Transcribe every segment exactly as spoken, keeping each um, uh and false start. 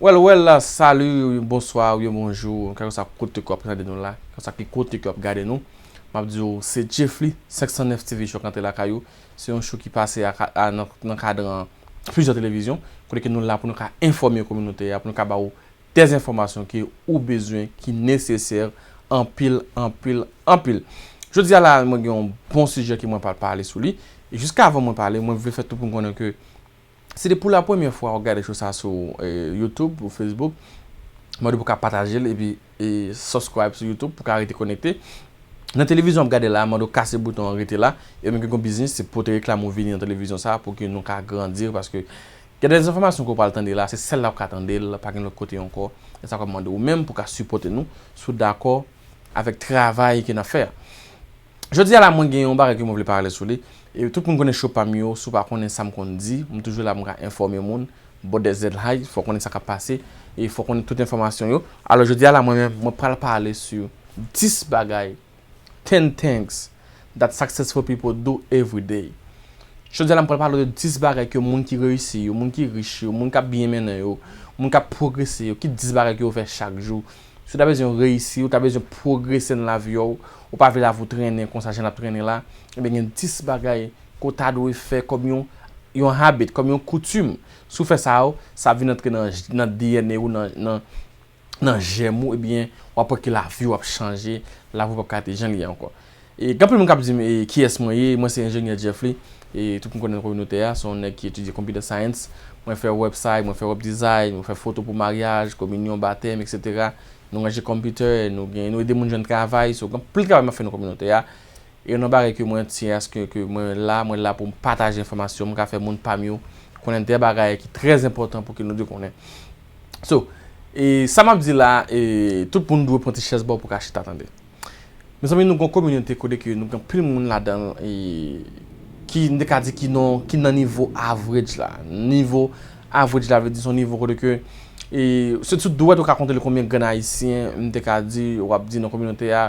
Well, well, salut, bonswa, oubyen bonjou, kèlkeswa kote ke w ap tande nou la, kèlkeswa ki kote ke w ap gade nou. M ap di w, se Jeffly, senk san nèf T V Show k antre lakay ou. Se yon show ki pase a, a, nan, nan kadran plizyè televizyon, kote ke nou la pou nou ka enfòme kominote a, pou nou ka ba w dèzenfòmasyon ke ou bezwen, ki nesesè anpil, anpil, anpil. Jodi a la, mwen gen yon bon sijè ke mwen pral pale sou li. E jiska avan mwen pale, mwen vle fè tout pou m konnen ke si se pou la premyè fwa w gade show sa sou, eh, YouTube ou Facebook, mande pou ka pataje l epi, eh, subscribe sou YouTube pou ka rete konekte. Nan televizyon w ap gade la, mande w kase bouton an rete la. E menm ke gon biznis, se pote reklam ou vini nan televizyon sa pou ke nou ka grandi, paske gen de enfòmasyon ke w pral tande la, se sèl la w ka tande l, pa gen lòt kote ankò. E sa k ap mande w menm pou ka sipòte nou, si w dakò avèk travay ke n ap fè a. Jodi a la, mwen gen yon bagay ke mwen vle pale sou li. E tout moun konnen show pa m yo, si w pa konnen sa m konn di, m toujou la pou m ka enfòme moun. Bòdè Z Live, fò w konnen sa k ap pase, e fò w konnen tout enfòmasyon yo. Alò, jodi a la, mwen menm, mwen pral pale sou dis bagay, ten things that successful people do every day. Jodi a la, m pral pale de dis bagay ke moun ki reyisi yo, moun ki rich yo, moun k ap byen mennen yo, moun k ap pwogrese yo, ki dis bagay ke yo fè chak jou. Si w ta bezwen reyisi, ou ta bezwen pwogrese nan lavi w, ou pa vle lavi w trennen konsa jan l ap trennen la, ebyen gen dis bagay ke w ta dwe fè kòm yon, yon habit, kòm yon koutim. Si w fè sa yo, sa ap vin antre nan, nan D N A ou, nan, nan, nan jèm ou, ebyen, w ap wè ke lavi w ap chanje, lavi w p ap ka rete jan l ye ankò. E gen anpil moun k ap di m, e, kiyès mwen ye, mwen se enjenyè Jeffly, e tout moun konnen nan kominote a, se yon nèg ki etidye computer science, mwen fè website, mwen fè web design, mwen fè foto pou maryaj, kominyon, batèm, etsetera. Nou ranje computer, nou gen, nou ede moun jwenn travay, so, gen anpil travay m ap fè nan kominote a. E yon nan bagay ke mwen tyen aske ke mwen la, mwen la pou m pataje enfòmasyon, m ka fè moun pa m yo konnen de bagay ki trè enpòtan pou ke nou dwe konnen. So, e sa m ap di la, e tout moun dwe pran ti chèz ba w pou ka chita tande. Mezanmi, nou gon kominote kote ke nou gen anpil moun ladan l, e ki, m te ka di ki nan, ki nan nivo average la. Nivo average la vle di se yon nivo kote ke, e se sou dwèt ou ka konte l konbyen grenn ayisyen, m te ka di, w ap di nan kominote a,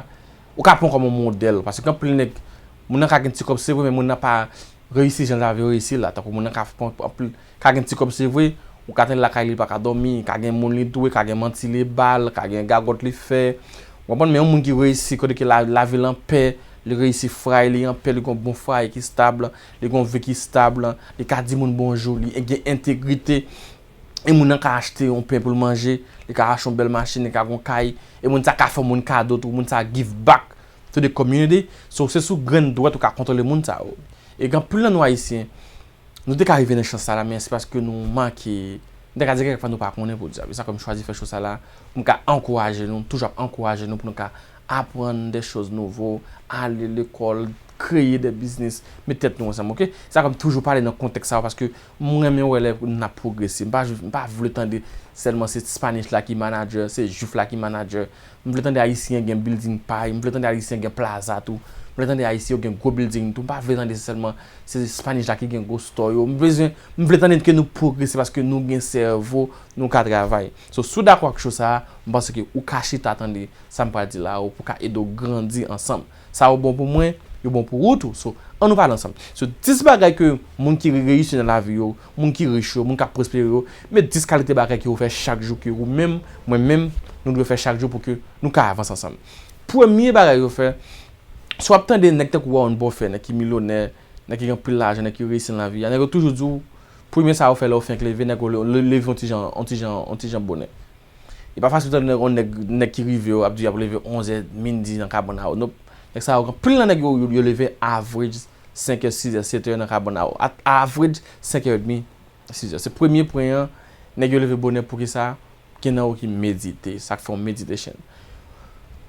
ou ka pran kòm yon modèl, paske gen anpil nèg, moun nan ka gen ti kòb, se vre, men moun nan pa reyisi jan l ta vle reyisi la. Tankou moun nan ka pran anpil, ka gen ti kòb, se vre, ou ka tande lakay li, li pa ka dòmi, ka gen moun li touye, ka gen manti li ba l, ka gen gagòt li fè. Ou konprann? Men yon moun ki reyisi, kote ke la, lavi l anpè, li reyisi fwaye li anpè, li gon bon fwaye ki stab, li gon vi ki stab, li ka di moun bonjou, li gen entegrite. E moun nan ka achte yon pen pou l manje, li ka achte yon bèl machin, li ka gon kay, e moun sa ka fè moun kado tou, moun sa give back to the community. So, se sou grenn dwèt ou ka kontwole moun sa yo. E gen anpil nan nou ayisyen, nou te ka rive nan chans sa la, men se paske nou manke, m te ka di kèk fwa nou pa konnen pou di sa. Se sa ke m chwazi fè show sa la, pou m ka ankouraje nou, m toujou ap ankouraje nou pou nou ka aprann de choz nouvo, ale lekòl, kreye de biznis, met tèt nou ansanm, oke? Sa ke m toujou pale nan kontèks sa yo, paske m renmen wè lè n ap pwogrese. M pa, m pa vle tande sèlman se Spanish la ki manager, se Jwif la ki manager. M vle tande Ayisyen gen building pa y, m vle tande Ayisyen gen plaza tou. M vle tande Ayisyen yo gen gwo building tou. M pa vle tande sèlman se Spanish la ki gen gwo store yo. M bezwen, m vle tande ke nou pwogrese paske nou gen sèvo, nou ka travay. So, si w dakò ak show sa a, m panse ke ou ka chita tande sa m pral di la, ou pou ka ede w grandi ansanm. Sa yo bon pou mwen, yo bon pou ou tou. So, ann nou pale ansanm. So, dis bagay ke moun ki reyisi nan lavi yo, moun ki rich yo, moun k ap pwospere yo, men dis kalite bagay ke yo fè chak jou ke ou menm, mwen menm, nou dwe fè chak jou pou ke nou ka avanse ansanm. Premye bagay yo fè, si w ap tande nèg tankou Warren Buffett, nèg ki milyonè, nèg ki gen anpil lajan, nèg ki reyisi nan lavi a, nèg yo toujou di w, premye sa yo fè lè yo fenk leve, nèg yo le-, le-, leve yon ti jan, yon ti jan, yon ti jan bonè. E pa fasil tande yon nèg, nèg ki rive yo ap di y ap leve onzè, midi nan kabann a yo. Nonp. Nèg sa yo, anpil nan nèg yo, yo, yo leve average senkè, sizè, setè nan kabann a yo. A-, average senkè edmi, sizè. Se premye pwen an, nèg yo leve bonè poukisa? Gen nan yo ki medite, sa k fè yon meditation.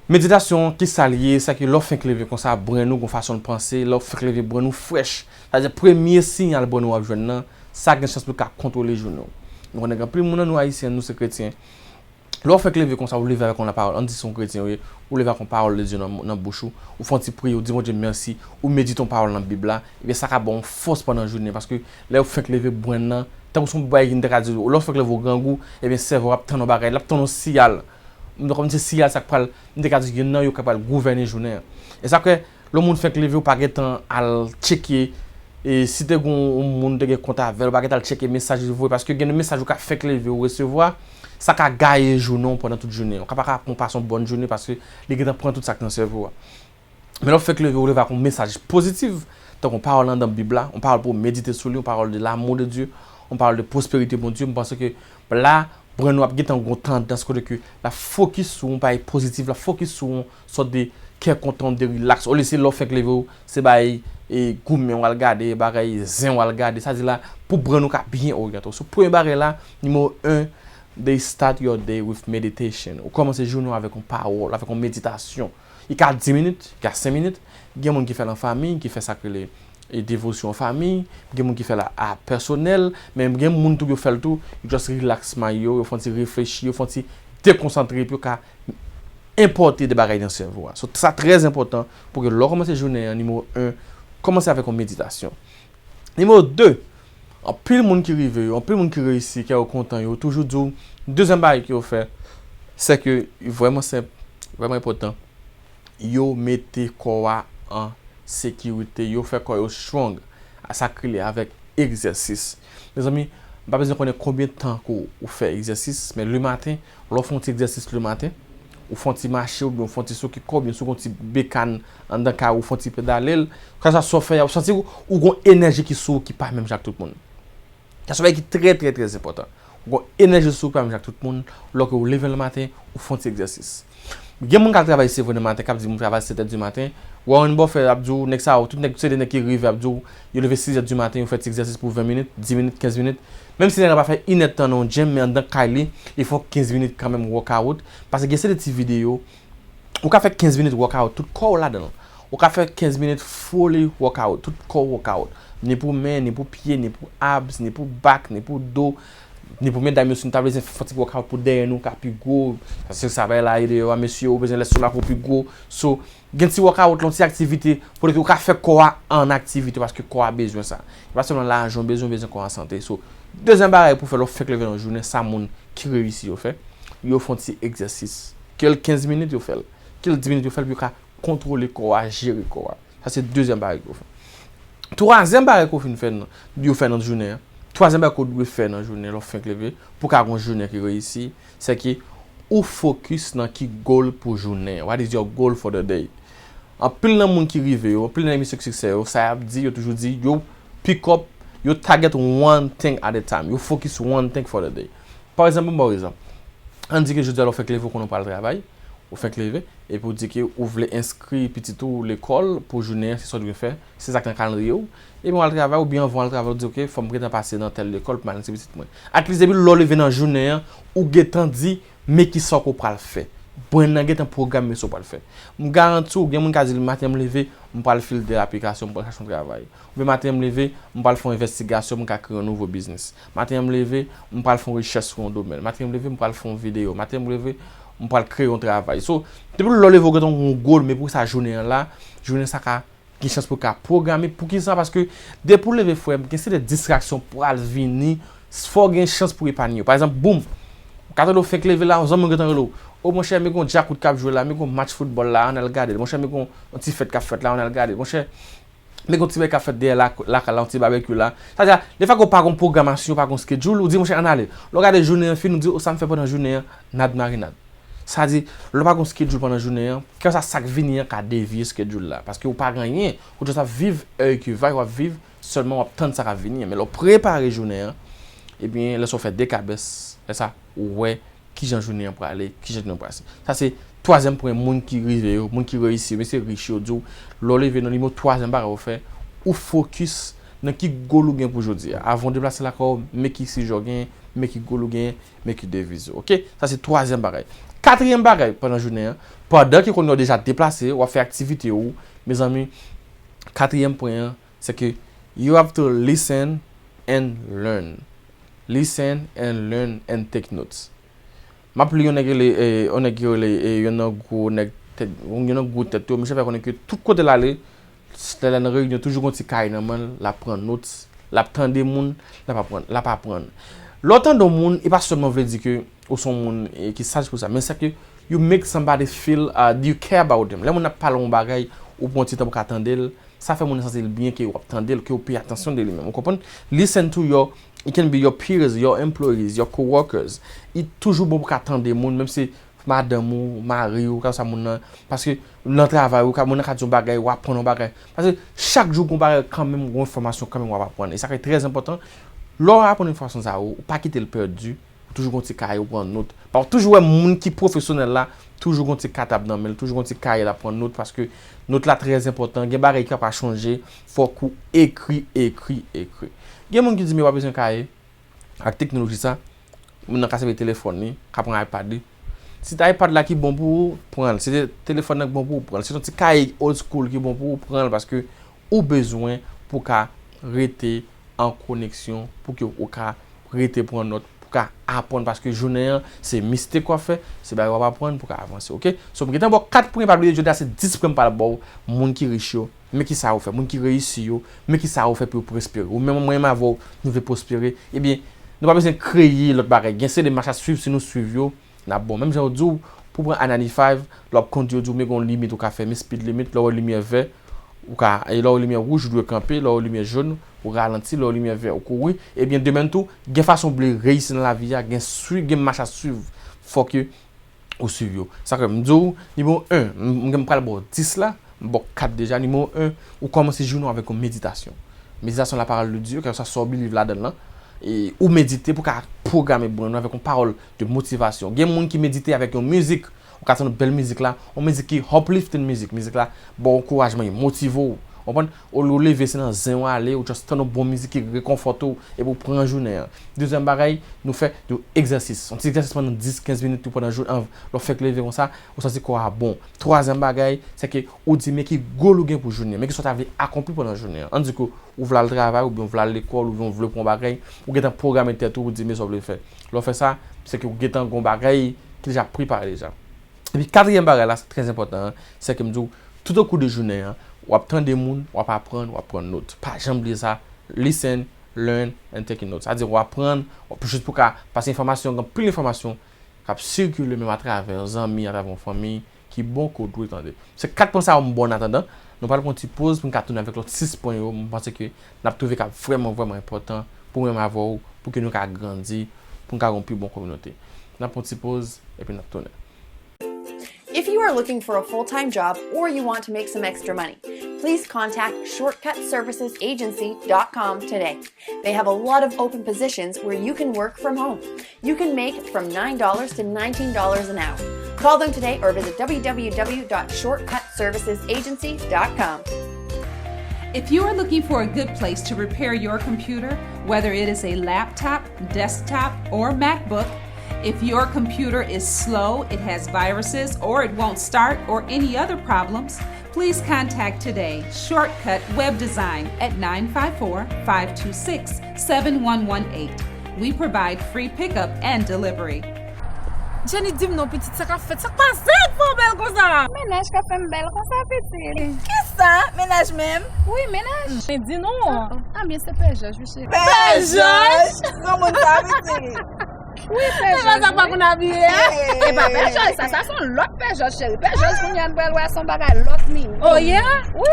Meditasyon, kisa l ye? Sa ke lè w fenk leve konsa, brenn ou gon fason l panse, lè w fenk leve, brenn ou frèch. Sa vle di premye siyal brenn ou ap jwenn nan, sa gen chans pou l ka kontwole jounen w. Nou konnen gen anpil moun nan nou ayisyen, nou se kretyen. Lè w fenk leve konsa, ou leve avèk yon lapawòl, ann di se yon kretyen ou ye, ou leve ak yon pawòl de Dye nan, nan bouch ou, ou fè yon ti priye, ou di Bondye mèsi, ou medite yon pawòl nan Bib la, ebyen sa ka ba w yon fòs pandan jounen, paske lè w fenk leve brenn nan, tankou se yon bagay ki m te ka di w, lè w fenk leve w grangou, ebyen sèvo w ap tann yon bagay, l ap tann yon siyal. M te konn se siyal sa k pral, m te ka di youn nan yo k pral gouvène jounen an. E sa fè, lè yon moun fenk leve, ou pa gentan al tcheke, e si te gen yon moun te gen kont avè l, ou pa gentan al tcheke mesaj li voye, paske gen de mesaj ou ka fenk leve, ou resevwa, Sa ka gaye jounen w pandan tout jounen an. Ou ka pa ka pran pase yon bòn jounen paske li gentan pran tout sa k nan sèvo a. Men lè w fèk leve, ou leve ak yon mesaj pozitif, tankou yon pawòl anndan Bib la, yon pawòl pou w medite sou li, yon pawòl de l'amour de Dieu, yon pawòl de pwosperite Bondye, m panse ke la, brenn ou ap gentan gon tandans kote ke l ap fokis sou yon bagay pozitif, l ap fokis sou yon sòt de kè kontan, de rilaks. Olye se lè w fèk leve w, se bagay e, goumen w al gade, bagay zen w al gade. Sa di la, pou brenn ou ka byen oryante w. So, premye bagay la, nimewo en, they start your day with meditation. Ou kòmanse jounen w avèk yon pawòl, avèk yon meditasyon. Li ka di minit, li ka senk minit. Gen moun ki fè l an fanmi, ki fè sa k rele e devosyon an fanmi, gen moun ki fè l a, a pèsonèl, men gen moun tou yo fè l tou, yo just relax mind yo, yo fè yon ti reflechi, yo fè yon ti dekonsantre pou yo ka enpòte de bagay nan sèvo a. So, sa trè enpòtan pou ke lè w kòmanse jounen an, nimewo en, kòmanse avèk yon meditasyon. Nimewo de, anpil moun ki rive yo, anpil moun ki reyisi, kè yo kontan, yo toujou di w, dezyèm bagay ke yo fè, se ke vrèman senp, vrèman enpòtan, yo mete kò a an sekirite, yo fè kò yo strong. A sa k rele avèk egzèsis. Mezanmi, m pa bezwen konnen konbyen tan ke w fè egzèsis, men lematen, lè w fè yon ti egzèsis lematen, ou fè yon ti mache, oubyen ou fè yon ti soke kò, oubyen sou yon ti bekàn anndan kay ou, ou fè yon ti pedale l, kèlkeswa sa w fè a, ou santi ou, ou gon enèji ki sou ou ki pa menm jan ak tout moun. Sa se yon bagay ki trè, trè, trè enpòtan. Ou gon enèji sou ou pa menm jan ak tout moun, lè ke ou leve lematen, ou fè yon ti egzèsis. Gen moun k al travay, se vre, nan maten, k ap di m travay sèt è di maten. Warren Buffett ap di w, nèg sa yo, tout nèg, se de nèg ki rive ap di w, yo leve sis è di maten, yo fè ti egzèsis pou ven minit, di minit, kenz minit. Menm si nèg la pa fè inèdtan nan yon gym, men anndan kay li, li fè yon kenz minit kanmenm workout. Paske gen se de ti videyo, ou ka fè kenz minit workout, tout kò w ladan l. Ou ka fè kenz minit fully workout, tout kò w workout. Ni pou men, ni pou pye, ni pou abs, ni pou back, ni pou do, ni pou medam yo, si nou ta bezwen fè yon ti workout pou dèyè nou ka pi gwo. Paske sa bay la e deyò a, mesye, ou bezwen lestomak ou pi gwo. So, gen ti workout la, yon ti aktivite, pou ke ou ka fè kò a an aktivite, paske kò a bezwen sa. E pa sèlman lajan w bezwen, ou bezwen kò an sante. So, dezyèm bagay pou fè lè w fèk leve nan jounen, sa moun ki reyisi yo fè, yo fè yon ti egzèsis. Ke l kenz minit yo fè l, ke l di minit yo fè l, pou yo ka kontwole kò a, jere kò a. Sa se dezyèm bagay ke yo fè. Twazyèm bagay ke w fin fè nan, yo fè nan jounen an. Twazyèm bagay ke w dwe fè nan jounen, lè w fenk leve, pou w ka gon jounen ki reyisi, se ke ou fokis nan ki goal pou jounen an. What is your goal for the day? Anpil nan moun ki rive yo, anpil nan misye ki siksè yo, sa y ap di, yo toujou di, yo pick up, yo target one thing at a time. Yo focus one thing for the day. Pa egzanp, ban m ba w egzanp. Ann di ke jodi a lè w fenk leve, ou konnen w pral travay, ou fenk leve, epi w di ke ou vle enskri pitit ou lekòl pou jounen an, se sa w dwe fè, se sa k nan kalandriye w, epi w al travay, oubyen anvan w al travay, w di, "Ok, fò m gentan pase nan tèl lekòl pou m al enskri pitit mwen." At least, depi lè w leve nan jounen an, ou gentan di, men kisa w pral fè. Brenn nan gentan pwograme sa w pral fè. M garanti w, gen moun ka di, "Maten m leve, m pral filde aplikasyon, m pral chache yon travay." Oubyen maten m leve, m pral fè yon envestigasyon, m ka kreye yon nouvo biznis. Maten m leve, m pral fè yon rechèch sou yon domèn. Maten m leve, m pral fè yon videyo. Maten m leve, m pral kreye yon travay. So, depi lè w leve, w gentan yon goal, men pou sa jounen an la, jounen sa ka gen chans pou ka pwograme. Poukisa? Paske depi w leve, frè m, gen se de distraksyon pral vini, fò w gen chans pou epanye yo. Pa egzanp, boum, ou ka tande w fenk leve la, yon zanmi w gentan rele w. "O monchè, men gon djakout k ap jwe la, men gon match foutbòl la, ann al gade l. Monchè, men gon yon ti fèt k ap fèt la, ann al gade l. Monchè, men gon ti bagay k ap fèt dèyè la, lakay la, yon ti babekyu la." Sa vle di, defwa ke w pa gon pwogramasyon, w pa gon schedule, ou di, "Monchè, ann ale." Lè w gade jounen an fini, ou di, "O, sa m fè pandan jounen an, nad marinad." Sa di, lè w pa gon schedule pandan jounen an, kèlkeswa sa k vini an ka devye schedule la. Paske ou pa gen anyen, ou just ap viv heure que va, w ap viv, sèlman w ap tann sa k ap vini an. Men lè w prepare jounen an, ebyen, lè sa w fè de kabès, lè sa, ou wè kijan jounen an prale, kijan jounen an prase. Sa se twazyèm pwen moun ki rive yo, moun ki reyisi yo, mesye rich yo, di w, lè w leve nan nimewo twazyèm bagay ou fè, ou fokis nan ki goal ou gen pou jodi a. Avan w deplase lakay w, men ki sijè w gen, men ki goal ou gen, men ki deviz ou. Oke? Sa se twazyèm bagay. Katriyèm bagay pandan jounen an, pandan ke kounye a w deja deplase, w ap fè aktivite ou, mezanmi, katriyèm pwen an, se ke you have to listen and learn. Listen and learn and take notes. M ap li yon nèg rele, eh, yon nèg ki rele, eh, yon nan gwo nèg tèt, yon nan gwo tèt yo, misye fè konnen ke tout kote l ale, lè l nan reyinyon, toujou gon ti kay nan men l, l ap pran notes, l ap tande moun, l ap aprann, l ap aprann. Lè w tande yon moun, e pa sèlman vle di ke ou se yon moun, eh, ki saj pou sa, men se ke you make somebody feel, uh, you care about them. Lè moun ap pale yon bagay, ou pran ti tan pou ka tande l, Sa fè moun nan santi l byen, ke w ap tande l, ke w peye atansyon de li menm. Ou konprann? Listen to your, it can be your peers, your employees, your coworkers. Li toujou bon pou ka tande moun, menm si madanm ou, mari w, ka sa moun nan, paske nan travay ou, ka moun nan ka di yon bagay, w aprann yon bagay. Paske chak jou gon bagay kanmenm, gon enfòmasyon kanmenm w ap aprann. E sa ki trè enpòtan, lè w aprann enfòmasyon sa yo, ou pa kite l pèdi, ou toujou gon ti kaye, ou pran nòt. Paske w toujou wè moun ki pwofesyonèl la, toujou gon ti katab nan men l, toujou gon ti kaye l ap pran nòt, paske nòt la trè enpòtan. Gen bagay ki ka pa chanje, fòk ou ekri, ekri, ekri. Gen moun ki di, men w pa bezwen kaye. Ak teknoloji sa, moun nan ka sèvi telefòn li, ka pran iPad li. Si se iPad la ki bon pou ou, pran l. Si se telefòn nan ki bon pou ou, pran l. Si se yon ti kaye old school ki bon pou ou, pran l, paske ou bezwen pou ka rete an koneksyon, pou ke ou ka rete pran nòt, pou ka aprann, paske jounen an, se mistake w ap fè, se bagay w ap aprann pou ka avanse, oke? So, m gentan ba w kat pwen, pa bliye, jodi a se dis pwen m pral ba w, moun ki rich yo, men ki sa yo fè. Moun ki reyisi yo, men ki sa yo fè pou yo pwospere. Ou menm, mwen menm avè w, nou vle pwospere. Ebyen, nou pa bezwen kreye lòt bagay. Gen seri de mach a swiv, si nou swiv yo, n ap bon. Menm jan yo di w, pou pran I ninety-five, lè w ap kondi, yo di w, men gon limit ou ka fè, men speed limit, lè w wè limyè vè, ou ka, e lè w wè limyè wouj, ou dwe kanpe, lè w wè limyè jòn, ou ralanti, lè w wè limyè vè, ou kouri. Ebyen, de menm tou, gen fason w vle reyisi nan lavi a, gen swi-, gen mach a swiv. Fòk yo ou swiv yo. Sa fè m di w, nimewo en, m, m, m pral ba w dis la, m ba w kat deja. Nimewo en, ou kòmanse jounen w avèk yon meditasyon. Meditasyon, la parole de Dieu, kèlkeswa sa w believe ladan l lan, e ou medite pou ka pwograme brenn ou avèk yon pawòl de motivasyon. Gen moun ki medite avèk yon mizik, ou ka tann yon bèl mizik la, yon mizik ki uplifting mizik, mizik la ba w ankourajman, li motive w. Ou konprann? Olye w leve, se nan zen w ale, ou just tann yon bon mizik ki rekonfòte w, epi w pran jounen an. Dezyèm bagay, nou fè de egzèsis. Yon ti egzèsis pandan dis, kenz minit tou pandan jou-, an, lè w fèk leve konsa, ou santi kò a bon. Twazyèm bagay, se ke ou di men ki goal ou gen pou jounen an, men ki sa w ta vle akonpli pandan jounen an. Ann di ke ou vle al travay, oubyen ou vle al lekòl, oubyen ou vle pran yon bagay, ou gentan pwograme tèt ou, ou di men sa w vle fè. Lè w fè sa, se ke ou gentan gen yon bagay ki deja prepare deja. Epi katriyèm bagay la, se trè enpòtan, se ke m di w, toutokou de jounen an, w ap tande moun, w ap aprann, w ap pran nòt. Pa janm bliye sa, listen, learn, and taking notes. Sa di, w aprann, w ap jis pou ka, paske enfòmasyon, gen anpil enfòmasyon k ap sikile menm atravè yon zanmi, atravè yon fanmi, ki bon ke w dwe tande. Se kat pwen sa yo m ba w an atandan, nou pral pran yon ti poz pou n ka tounen avèk lòt sis pwen yo, m panse ke n ap twouve k ap vrèman, vrèman enpòtan pou mwen menm avè w, pou ke nou ka grandi, pou n ka gen yon pi bon kominote. N ap pran yon ti poz, epi n ap tounen. If you are looking for a full time job or you want to make some extra money, please contact shortcut services agency dot com today. They have a lot of open positions where you can work from home. You can make from nine dollars to nineteen dollars an hour. Call them today or visit w w w dot shortcut services agency dot com. If you are looking for a good place to repair your computer, whether it is a laptop, desktop, or MacBook, if your computer is slow, it has viruses, or it won't start, or any other problems, please contact Today Shortcut Web Design at nine five four, five two six, seven one one eight. We prebide free pickup and delivery. Jenny, di m non, pitit, sa k ap fèt? Sa k pase k fè w bèl konsa? Mennaj k ap fè m bèl konsa, pitit. Kisa? Mennaj menm? Wi, mennaj. Men di non. Ah, men se Pè Jòj, wi, cheri. Pè Jòj? Granmoun sa, pitit. Wi, Pè Jòj, wi. Se pa sa pa konn abiye a? E pa Pè Jòj, sa, sa se yon lòt Pè Jòj, cheri. Pè Jòj, kounye a, n pral wè, se yon bagay lòt nivo. Oh, yeah? Wi.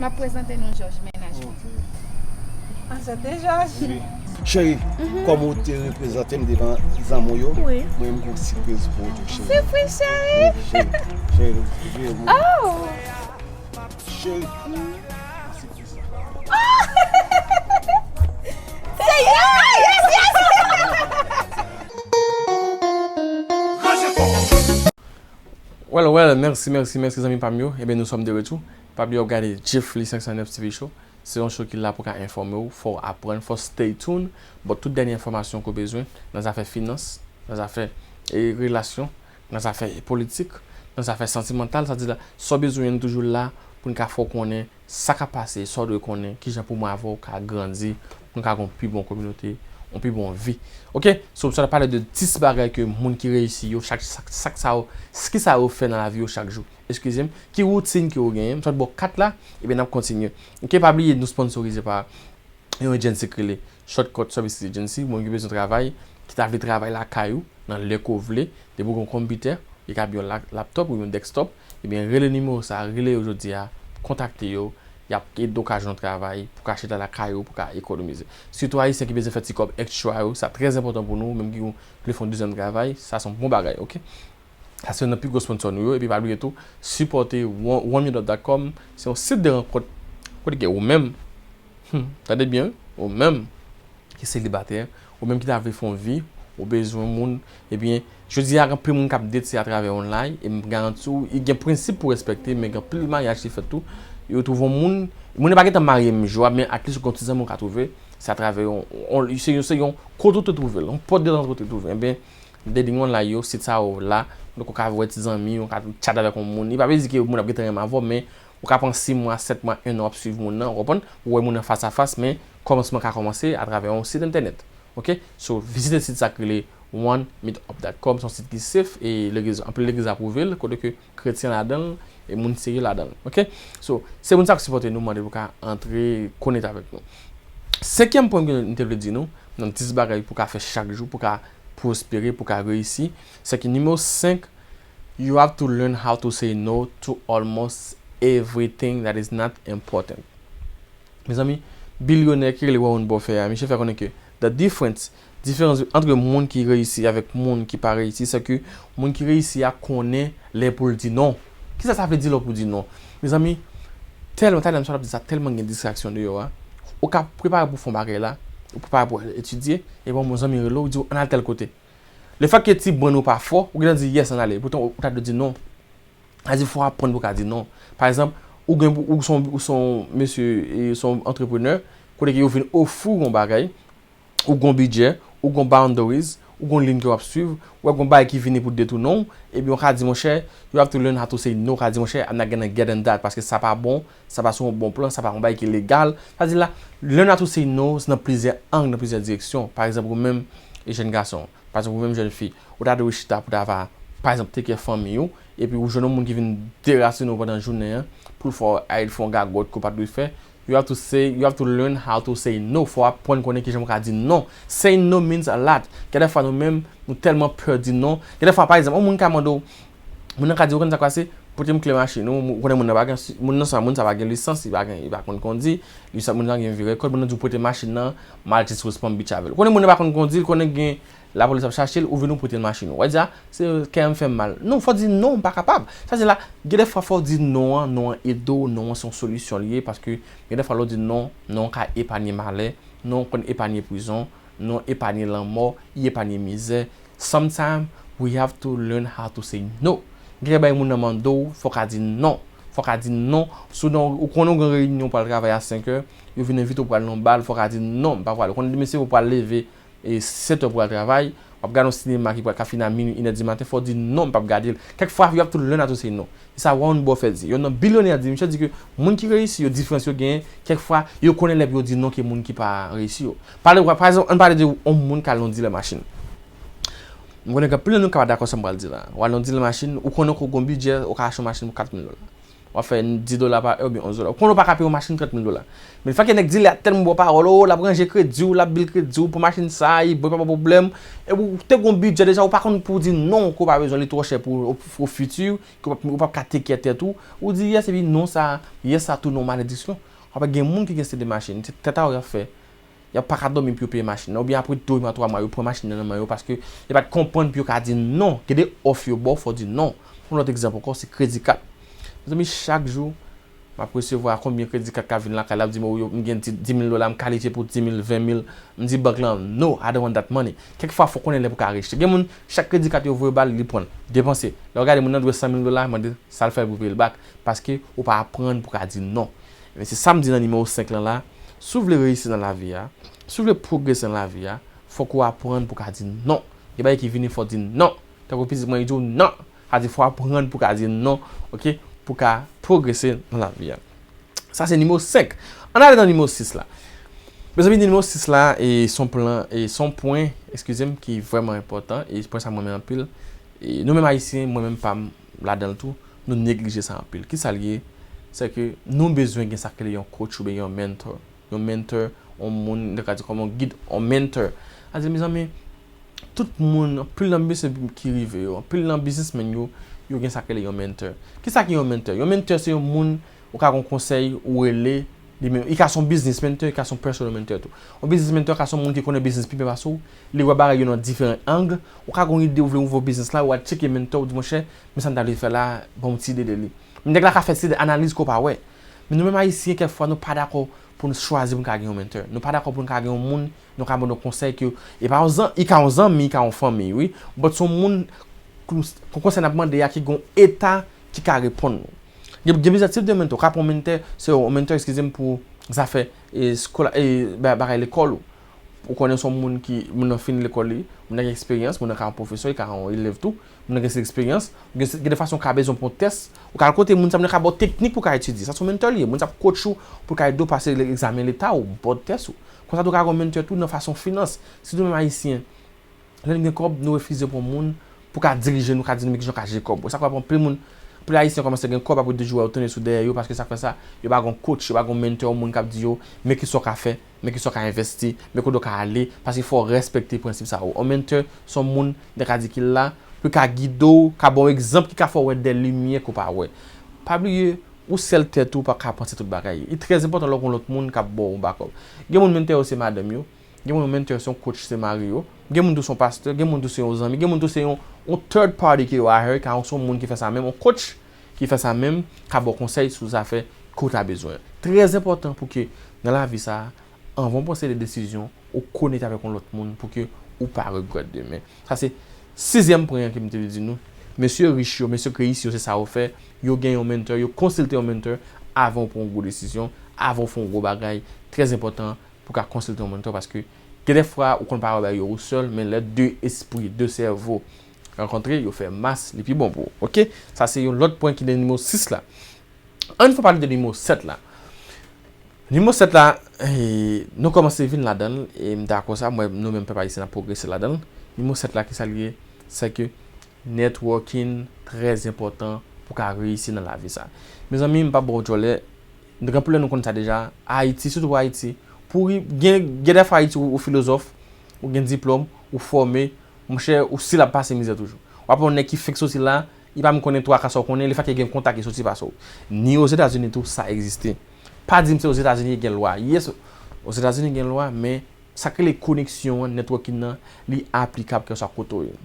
M ap prezante nou Jòj, mennaj mwen. Anchante, Jòj. Cheri, kòm ou te reprezante m devan zanmi w yo, mwen menm gon sipriz pou ou tou, cheri. Sipriz, cheri? Wi, cheri. Cheri, cheri. Oh! Cheri. Se yes, yes, yes! Well, well, mèsi, mèsi, mèsi, zanmi pa m yo. Ebyen, nous sommes de retour. Pa bliye w ap gade Jeffly senk san nèf T V Show. Se yon show ki la pou ka enfòme w, fè w aprann, fè w stay tuned. But tout dènye enfòmasyon ke w bezwen nan zafè finans, nan zafè, e, relasyon, nan zafè politik, nan zafè santimantal, sa di la, sa w bezwen, nou toujou la pou n ka fè w konnen sa k ap pase, sa w dwe konnen, kijan pou mwen avè w ka grandi, pou n ka gen yon pi bon kominote, yon pi bon vi. Oke? So, m sot ap pale de dis bagay ke moun ki reyisi yo, chak, chak, chak sa yo, ki sa yo fè nan lavi yo chak jou. Eskize m, ki woutin ke yo genyen? M sot ba w kat la, ebyen n ap kontinye. Oke, pa bliye, nou sponsorize pa yon agency ki rele Shortcut Services Agency, moun ki bezwen travay, ki ta vle travay lakay ou, nan lè ke w vle, depi w gen yon konpitè, li ka yon la- laptop ou yon desktop, ebyen, rele nimewo sa, rele yo jodi a, kontakte yo, y ap ede w ka jwenn yon travay, pou ka chita lakay ou, pou ka ekonomize. Sitou Ayisyen ki bezwen fè ti kòb extra yo, sa trè enpòtan pou nou, menm ki vle fè yon dezyèm travay, sa se yon bon bagay, ok? Sa se youn nan pi gwo sponsò nou yo, epi pa bliye tou, sipòte one- one million dot com, se yon sit de rankont, kote ke ou menm, hmm, tande byen, wi, ou menm, ki selibatè, ou menm ki ta vle fè yon vi, ou bezwen moun, ebyen, jodi a, gen anpil moun k ap date se atravè online, e m garanti w, gen prensip pou respekte, men gen anpil maryaj ki fèt tou, yo twouve yon moun, moun nan pa gentan marye menm jou a, men at least ou gen yon ti zanmi ou ka twouve, se atravè yon, yon, se yon, se yon kote ou te twouve l, yon pòt de rant ou te twouve, ebyen, dating online yo, sit sa yo la, donk ou ka wè ti zanmi, ou ka tchat avèk yon moun, li pa vle di ke moun ap gentan renmen avè w, men ou ka pran sis mwa, sèt mwa, en an w ap swiv moun nan, ou konprann? Ou wè moun nan fas a fas, men kòmansman ka kòmanse atravè yon sit entènèt. Ok? So, vizite sit sa k rele one meetup dot com, se yon sit ki safe e legliz, anpil legliz apwouve l, kote ke kretyen ladan l e moun serye ladan l. Ok? So, se moun sa k sipòte nou, mande pou ka antre konekte avèk nou. Senkyèm pwen ke m te vle di nou, nan dis bagay pou ka fè chak jou, pou ka pwospere, pou ka reyisi, se ke nimewo senk, you have to learn how to say no to almost everything that is not important. Mezanmi, bilyonè ki rele Warren Buffett a, misye fè konnen ke the difference, diferans ant moun ki reyisi avèk moun ki pa reyisi, se ke moun ki reyisi a konnen lè pou l di non. Kisa sa vle di lè pou di non? Mezanmi, tèlman, tèlman sa w ap di sa, tèlman gen distraksyon deyò a. Ou ka prepare pou fè yon bagay la, ou prepare pou etidye, epi yon zanmi rele w, di w, ann al tèl kote. Le fèt ke ti brenn ou pa fò, ou gentan di yes, ann ale. Poutan, ou ta dwe di non. Sa di fò w aprann pou w ka di non. Pa egzanp, ou gen, ou se yon, ou se yon mesye, e se yon antreprenè, kote ke yo vin ofri w yon bagay, ou gen yon bidjè, ou gen yon boundaries, ou gen yon liy ke w ap swiv, ou wè gen yon bagay ki vini pou detounen w, ebyen, ou ka di, monchè, you have to learn how to say no, ou ka di, monchè, I'm not gonna get in that, paske sa pa bon, sa pa sou yon bon plan, sa pa yon bagay ki legal. Sa di la, learn how to say no nan plizyè ang, nan plizyè direksyon. Pa egzanp, ou menm, e jèn gason, pa egzanp, ou menm jèn fi, ou ta dwe chita pou ta va, pa egzanp, take care fanmi w, epi ou jwenn yon moun ki vin derasinen w pandan jounen an, pou l fè w, ay, l fè yon gagòt ke w pa t dwe fè. You have to say, you have to learn how to say no. Fò w aprann konnen kijan pou w ka di non. Say no means a lot. Gen de fwa nou menm, nou tèlman pè di non. Gen de fwa, pa egzanp, yon moun ka mande w, moun nan ka di w, ou konn sa k pase, pote m kle machin ou, ou konnen moun nan pa gen, moun nan sa, moun sa pa gen lisans, li pa gen, li pa konn kondi, li sa, moun nan gen vye rekòd, moun nan di w pote machin nan, m al Just West Palm Beach avè l. Ou konnen moun nan pa konn kondi, li konnen gen lapolis ap chache l, ou vin ou pote l machin ou. Ou wè di a, se kè m fè m mal. Non, fò w di non, m pa kapab. Sa di la, gen de fwa fò w di non an, non an ede w, non an se yon solisyon li ye, paske gen de fwa lè w di non, non an ka epanye malè, non an konn epanye prizon, non an epanye lanmò, li epanye mizè. Sometimes we have to learn how to say no. Gen de bagay moun nan mande w, fò w ka di non. Fò w ka di non. Si w nan, ou konnen w gen reyinyon pou al travay a senk è, yo vin envite w pou al nan bal, fò w ka di non, m pa pral. Ou konnen demen se ou pral leve, e sèt è pou al travay, w ap gade yon sinema ki pral ka fini a minui, inè di maten, fò w di non, m p ap gade l. Kèk fwa, you have to learn how to say no. Se sa Warren Buffett di. Youn nan bilyonè di, misye di ke moun ki reyisi yo, diferans yo genyen, kèk fwa, yo konnen lè pou yo di non ke moun ki pa reyisi yo. Pale, pa egzanp, ann pale de yon moun k al nan dilè machin. M konnen gen anpil nan nou k ap dakò sa m pral di la. W al nan dilè machin, ou konnen ke w gen yon bidjè, ou ka achte yon machin pou kat mil dola. W ap fè dis dola pa è oubyen onz dola. Ou konnen w pa ka peye yon machin trant mil dola. Men fè ke nèg dilè a tèlman ba w pawòl, o, l ap ranje kredi w, l ap bil kredi w pou machin sa, li bon, pa gen pwoblèm. Epi w te gen yon bidjè deja, ou pa konn pou w di non, ke w pa bezwen, li twò chè pou ou, pou fiti, ke w p ap, ou p ap ka take care tèt ou. Ou di yes, epi non sa, yes sa tounen yon malediksyon. W ap gen moun ki gen se de machin, se tèt a yo y ap fè. Y ap pa ka dòmi pou yo peye machin nan. Oubyen apre de mwa, twa mwa, yo pran machin nan nan men yo paske yo pa t konprann pou yo ka di non. Gen de òf yo ba w, fò w di non. Yon lòt egzanp ankò, se kredi kat. Mezanmi, chak jou, m ap resevwa konbyen kredi kat k ap vin lakay la, ap di m, "O, yo, m gen di, dis mil dola, m kalifye pou dis mil, ven mil." M di bank lan, "No, I don't want that money." Kèk fwa, fò w konnen lè pou w ka rejte. Gen moun, chak kredi kat yo voye ba l, li pran l, depanse. Lè w gade moun nan dwe san mil dola, mande sa l fè pou peye l back. Paske ou pa aprann pou w ka di non. Men se sa m di nan nimewo senk lan la. Si w vle reyisi nan lavi a, si w vle pwogrese nan lavi a, fòk ou aprann pou w ka di non. Gen bagay ki vini, fò w di non. Tankou pitit mwen, li di w non. Sa di fò w aprann pou w ka di non, ok? Pou w ka pwogrese nan lavi a. Sa se nimewo senk. Ann ale nan nimewo sis la. Mezanmi, nimewo sis la, e se yon plan, e se yon pwen, eskize m, ki vrèman enpòtan, e pwen sa m renmen anpil. E nou menm Ayisyen, mwen menm pa m ladan l tou, nou neglije sa anpil. Kisa l ye? Se ke nou bezwen gen sa k rele yon coach oubyen yon mentor. Yon mentor, yon moun, nou ka di kòm yon gid, yon mentor. Sa di, mezanmi, Tout moun, anpil nan biznismen ki rive yo, anpil nan biznismen yo, yo gen sa k rele yon mentor. Kisa ki yon mentor? Yon mentor se yon moun ou ka gen yon konsèy ou rele, li menm, li ka se yon business mentor, li ka se yon personal mentor tou. Yon business mentor ka se yon moun ki konnen biznis pi byen pase w, li wè bagay yo nan diferan ang, ou ka gen yon ide ou vle ouvri yon biznis la, ou al tcheke mentor, ou di, monchè, men sa m ta vle fè la, ban m yon ti ide de li. Men nèg la ka fè ti analiz ke w pa wè. Men nou menm Ayisyen, kèk fwa, nou pa dakò pou n chwazi pou n ka gen yon mentor. Nou pa dakò pou n ka gen yon moun, nou ka ban nou konsèy ke, e pa yon zan, li ka yon zanmi, li ka yon fanmi, wi. But se yon moun, kon, kon konsèy n ap mande a ki gen yon eta ki ka reponn nou. Gen, gen plizyè tip de mentor. Ou ka pran yon mentor, se yon mentor, eskize m, pou zafè, e, skola-, e, ba-, bagay lekòl ou. Ou konnen se yon moun ki, moun nan fin lekòl li, moun nan gen eksperyans, moun nan ka yon pwofesè, li ka yon elèv tou, moun nan gen eksperyans, gen, gen de fason ou ka bezwen pou yon tès, ou ka al kote moun sa, moun nan ka ba w teknik pou w ka etidye. Sa se yon mentor li ye, moun sa ap coach ou pou l ka ede w pase egzamen leta ou, board test ou. Konsa tou ou ka gen yon mentor tou nan fason finans. Sitou menm Ayisyen, lè n gen kòb, nou refize pran moun pou ka dirije nou, ka di nou men kijan w ka jere kòb ou. Sa k fè anpil moun, anpil Ayisyen kòmanse gen kòb, apre de jou, yo tounen sou dèyè yo, paske sa k fè sa, yo pa gen yon coach, yo pa gen yon mentor, yon moun k ap di yo, men kisa w ka fè, men kisa w ka envesti, men kote w ka ale, paske fò w respekte prensip sa yo. Yon mentor, se yon moun, nou ka di ki la, pou l ka gide w, ka ba w egzanp, ki ka fè w wè de limyè ke w pa wè. Pa bliye, ou sèl tèt ou pa ka panse tout bagay. Li trè enpòtan lè w gen yon lòt moun k ap ba w yon bakòp. Gen moun mentor yo se madanm yo, gen moun mentor yo se yon coach, se mari yo, gen moun tou se yon pastè, gen moun tou se yon zanmi, gen moun tou se yon, yon third party ke yo hire, ka se yon moun ki fè sa menm, yon coach ki fè sa menm, ka ba w konsèy sou zafè ke w ta bezwen. Trè enpòtan pou ke nan lavi sa a, anvan w pran de desizyon, ou konekte avèk yon lòt moun pou ke ou pa regrèt demen. Sa se sizyèm pwen an ke m te vle di nou. Mesye rich yo, mesye ke reyisi yo, se sa yo fè. Yo gen yon mentor, yo konsilte yon mentor avan w pran yon gwo desizyon, avan w fè yon gwo bagay. Trè enpòtan pou w ka konsilte yon mentor paske gen de fwa ou konn pa wè bagay yo ou sèl, men lè de espri, de sèvo rankontre, yo fè mas, li pi bon pou ou. Oke? Sa se yon lòt pwen ki nan nimewo sis la. Ann fè pale de nimewo sèt la. Nimewo sèt la, e, nou kòmanse vin ladan l, e m dakò sa, m wè nou menm pèp ayisyen n ap pwogrese ladan l. Nimewo sèt la, kisa l ye? Se ke networking trè enpòtan pou w ka reyisi nan lavi sa. Mezanmi, m p ap ba w djòlè, gen anpil lè nou konn sa deja, Ayiti, sitou pou Ayiti, pou gen, gen de fwa Ayiti ou, ou filozòf, ou gen diplòm, ou fòme, monchè, ou still ap pase mizè toujou. W ap wè yon nèg ki fenk soti la, li pa menm konnen twa ka sa w konnen, lefètke gen kontak, li soti pase w. Ni Ozetazini tou, sa egziste. Pa di m se Ozetazini ki gen lwa. Yes, Ozetazini gen lwa, men sa k rele koneksyon an, networking nan, li aplikab kèlkeswa kote w ye.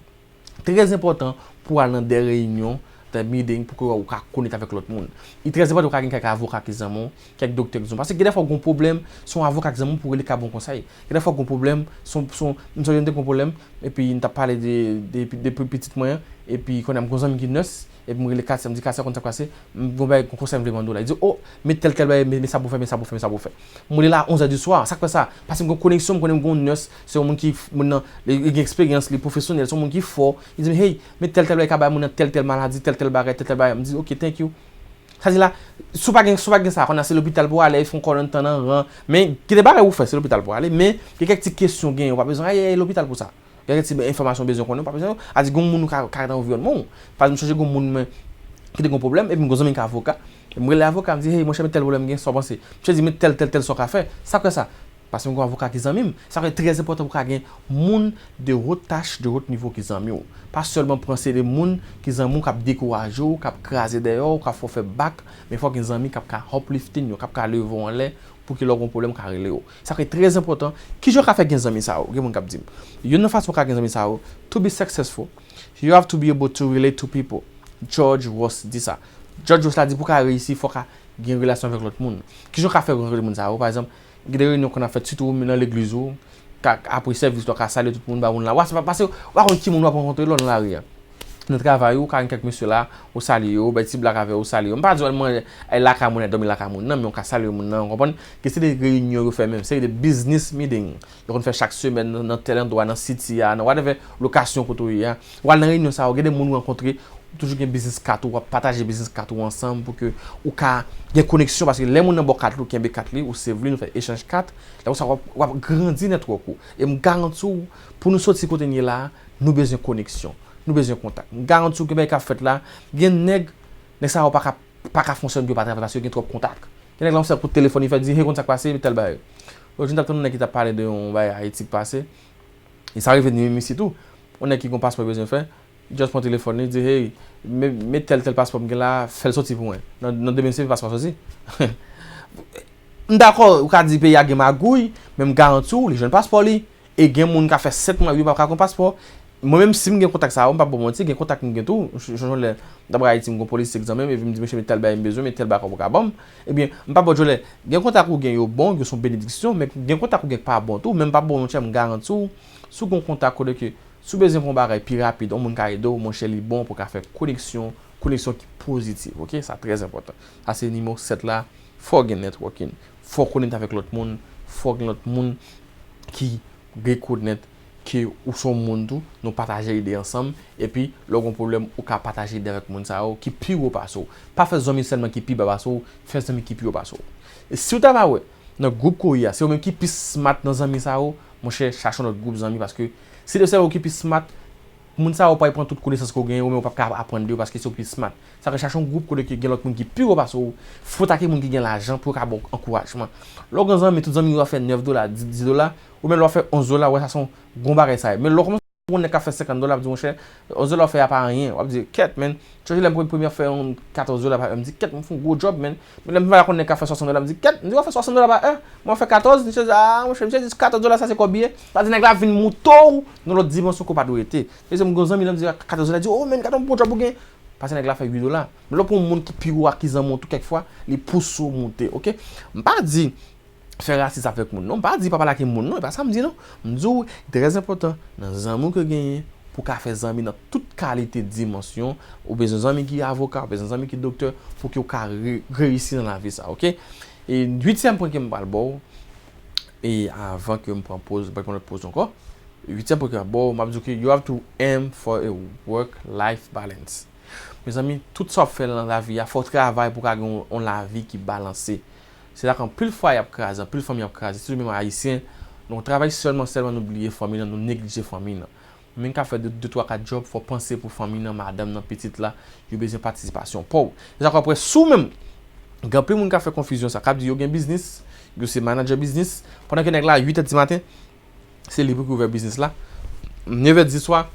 Trè enpòtan pou w al nan de reyinyon, de meeting, pou ke w ka konekte avèk lòt moun. Li trè enpòtan pou w ka gen kèk avoka ki zanmi w, kèk doktè ki zanmi w. Paske gen de fwa w gen yon pwoblèm, se yon avoka ki zanmi w pou w rele ka ba w konsèy. Gen de fwa w gen yon pwoblèm, se yon, se yon, m sonje m te gen yon pwoblèm, epi m t ap pale de, de, de pitit mwen an, epi kounye a m gen yon zanmi ki nurse, epi m rele Katia, m di, "Katia, konn sa k pase, m gen yon bagay, yon konsèy m vle mande w la." Li di, "O, men tèl, tèl bagay, men, men sa pou w fè, men sa pou w fè, men sa pou w fè." M rele la onz è di swa, sa k fè sa? Paske m gen yon koneksyon, m konnen m gen yon nurse, se yon moun ki, moun nan, li, li gen eksperyans, li pwofesyonèl, se yon moun ki fò. Li di m, "Hey, men tèl, tèl bagay ka bay moun nan tèl, tèl maladi, tèl, tèl bagay, tèl, tèl bagay." M di, "Ok, thank you." Sa di la, si w pa gen, si w pa gen sa, kounye a se lopital pou w ale, fè yon kòlonn tan nan ran. Men, gen de bagay ou fè, se lopital pou w ale, men, gen kèk ti kesyon w genyen, ou pa bezwen ay, ay, ay lopital pou sa. Gen kèk ti enfòmasyon w bezwen konnen, ou pa bezwen yo. A di, gen yon moun ou ka, ka nan anviwònman w. Pa egzanp, m sonje gen yon moun mwen ki te gen yon pwoblèm, epi m gen yon zanmi ki avoka. M rele avoka, m di, "Hey, monchè, men tèl pwoblèm m gen, sa w panse?" Misye di, "Men tèl, tèl, tèl, sa w ka fè." Sa k fè sa? Paske m gen yon avoka ki zanmi m. Sa fè trè enpòtan pou w ka gen moun de haute tâche, de haut niveau ki zanmi w. Pa sèlman pran se de moun ki zanmi w k ap dekouraje w, k ap kraze dèyè w, k ap fè w fè bak, men fò w gen zanmi k ap ka uplifting yo, k ap ka leve w anlè pou ke lè w gen yon pwoblèm, w ka rele yo. Sa fè trè enpòtan. Kijan w ka fè gen zanmi sa yo? Gen moun k ap di m. Youn nan fason w ka gen zanmi sa yo, to be successful, you have to be able to relate to people. George Ross di sa. George Ross la di pou w ka reyisi, fò w ka gen relasyon avèk lòt moun. Kijan w ka fè rankontre moun sa yo? Pa egzanp, gen de reyinyon konn ap fèt, sitou nan legliz ou, ka, apre sèvis la, w ka salye tout moun, ba moun la. W a, se pa, paske w pa konn ki moun w ap rankontre lè w nan lari a. Nan travay ou, ka gen kèk mesye la, ou salye yo, bay ti blag avè yo, ou salye yo. M pa di w al manje, al lakay moun, al dòmi lakay moun, non, men w ka salye moun nan, w konprann? Gen seri de reyinyon yo fè menm, seri de business meeting. Yo konn fè chak semèn nan, nan tèl andwa, nan city a, nan whatever lokasyon kote w ye a. W al nan reyinyon sa yo, gen de moun ou rankontre, ou toujou gen business card ou, w ap pataje business card ou ansanm pou ke ou ka gen koneksyon, paske lè moun nan ba w kat li, ou kenbe kat li, ou save li, nou fè echanj kat, lè konsa w ap, w ap grandi network ou. E m garanti w, pou nou soti kote n ye la a, nou bezwen koneksyon, nou bezwen kontak. M garanti w gen bagay k ap fèt la, gen nèg, nèg sa yo pa ka, pa ka fonksyone pou yo pa travay paske yo gen twòp kontak. Gen nèg la yon sèl kout telefòn, li fè di, "Hey, konn sa k pase, tèl bagay." Lòt jou, m t ap tann yon nèg ki t ap pale de yon bagay Ayiti k pase. E sa rive ni menm isit tou. Yon nèg ki gen yon paspò li bezwen fè, li just pran telefòn li, li di, hey, met, met tèl, tèl paspò m gen la, fè l soti pou mwen. Nan, nan de menm se paspò a soti. M dakò, ou ka di peyi a gen magouy, men m garanti w, li jwenn paspò li. E gen moun ka fè sèt mwa, uit mwa pa ka gen paspò. Mwen menm, si m gen kontak sa yo, m p ap ba w manti, gen kontak m gen tou. J-, j-, jan lè m t ap Ayiti, m gen yon polisye k zanmi m, epi m di, mesye, men tèl bagay m bezwen, men tèl bagay ou ka ban m. Ebyen, m p ap ba w jolè. Gen kontak ou gen yo bon, yo se yon benediksyon, men gen kontak ou gen k pa bon tou, men m p ap ba w manti, m garanti w, si w gen yon kontak kote ke, si w bezwen pou yon bagay pi rapid, yon moun ka ede w, monchè, li bon pou w ka fè koneksyon, koneksyon ki pozitiv, oke? Sa trè enpòtan. Sa se nimewo sèt la, fò w gen networking, fò w konekte avèk lòt moun, fò w gen lòt moun ki rekonèt ke ou se yon moun tou, nou pataje ide ansanm, epi lè w gen yon pwoblèm, ou ka pataje ide avèk moun sa yo ki pi wo pase w. Pa fè zanmi sèlman ki pi ba pase w, fè zanmi ki pi wo pase w. E si w ta va wè, nan gwoup ke w ye a, se ou menm ki pi smart nan zanmi sa yo, monchè, chache yon lòt gwoup zanmi, paske si se ou ki pi smart, moun sa yo pral pran tout konesans ke w genyen, ou menm ou p ap ka aprann de yo paske se ou ki pi smart. Sa fè chache yon gwoup kote ke gen lòt moun ki pi wo pase w, fwotake moun ki gen lajan pou yo ka ba w ankourajman. Lè w gen zanmi, tout zanmi yo ap fè nèf dola, dis, dis dola, ou menm lè w ap fè onz dola, w wè sa se yon gwo bagay sa ye. Men lè w kòmanse wè yon nèg k ap fè senkant dola, w ap di, monchè, onz dola w fè a pa anyen. W ap di, kèt, men, chonje lè m premye ap fè yon katòz dola pa è, m di, kèt, m fè yon gwo djòb, men. Men lè m vin wè yon nèg k ap fè swasant dola, m di, kèt, m di, w ap fè swasant dola pa è? Mwen fè katòz, misye di, a, monchè, misye di katòz dola, sa se kòb li ye. Sa di nèg la vin moute w nan lòt dimansyon ke w pa dwe rete. Se m gen yon zanmi la, m di, katòz dola, di, o, men, gade yon bon djòb ou gen. Paske nèg la fè uit dola. Men lè w pran yon moun ki pi wo a ki zanmi w tou kèk fwa, li pouse w moute, oke? M pa di fè rasis avèk moun non, m pa di pa pale ak moun non, e pa sa m di non. M di w, li trè enpòtan nan zanmi w ke w genyen pou w ka fè zanmi nan tout kalite dimansyon. Ou bezwen zanmi ki avoka, ou bezwen zanmi ki doktè pou ke w ka re-, reyisi nan lavi sa, oke? E uityèm pwen ke m pral ba w, e avan ke m pran poz, m pral pran lòt poz ankò. Uityèm pwen ke m pral ba w, m ap di w ke you have to aim for a work-life balance. Mezanmi, tout sa w ap fè nan lavi a, fò w travay pou w ka gen yon, yon lavi ki balanse. Se la ke anpil fwaye ap kraze, anpil fanmi ap kraze, sitou menm Ayisyen, nou travay sèlman, sèlman nou bliye fanmi nan, nou neglije fanmi nan. Menm ka fè de, de, twa, kat djòb, fò w panse pou fanmi nan, madanm nan, pitit la, yo bezwen patisipasyon pa w. Se sa k w ap wè sou menm. Gen anpil moun ka fè konfizyon sa, k ap di yo gen biznis, yo se manadjè biznis, pandan ke nèg la, uit è di maten, se li pou ki ouvè biznis la. Nèf è di swa,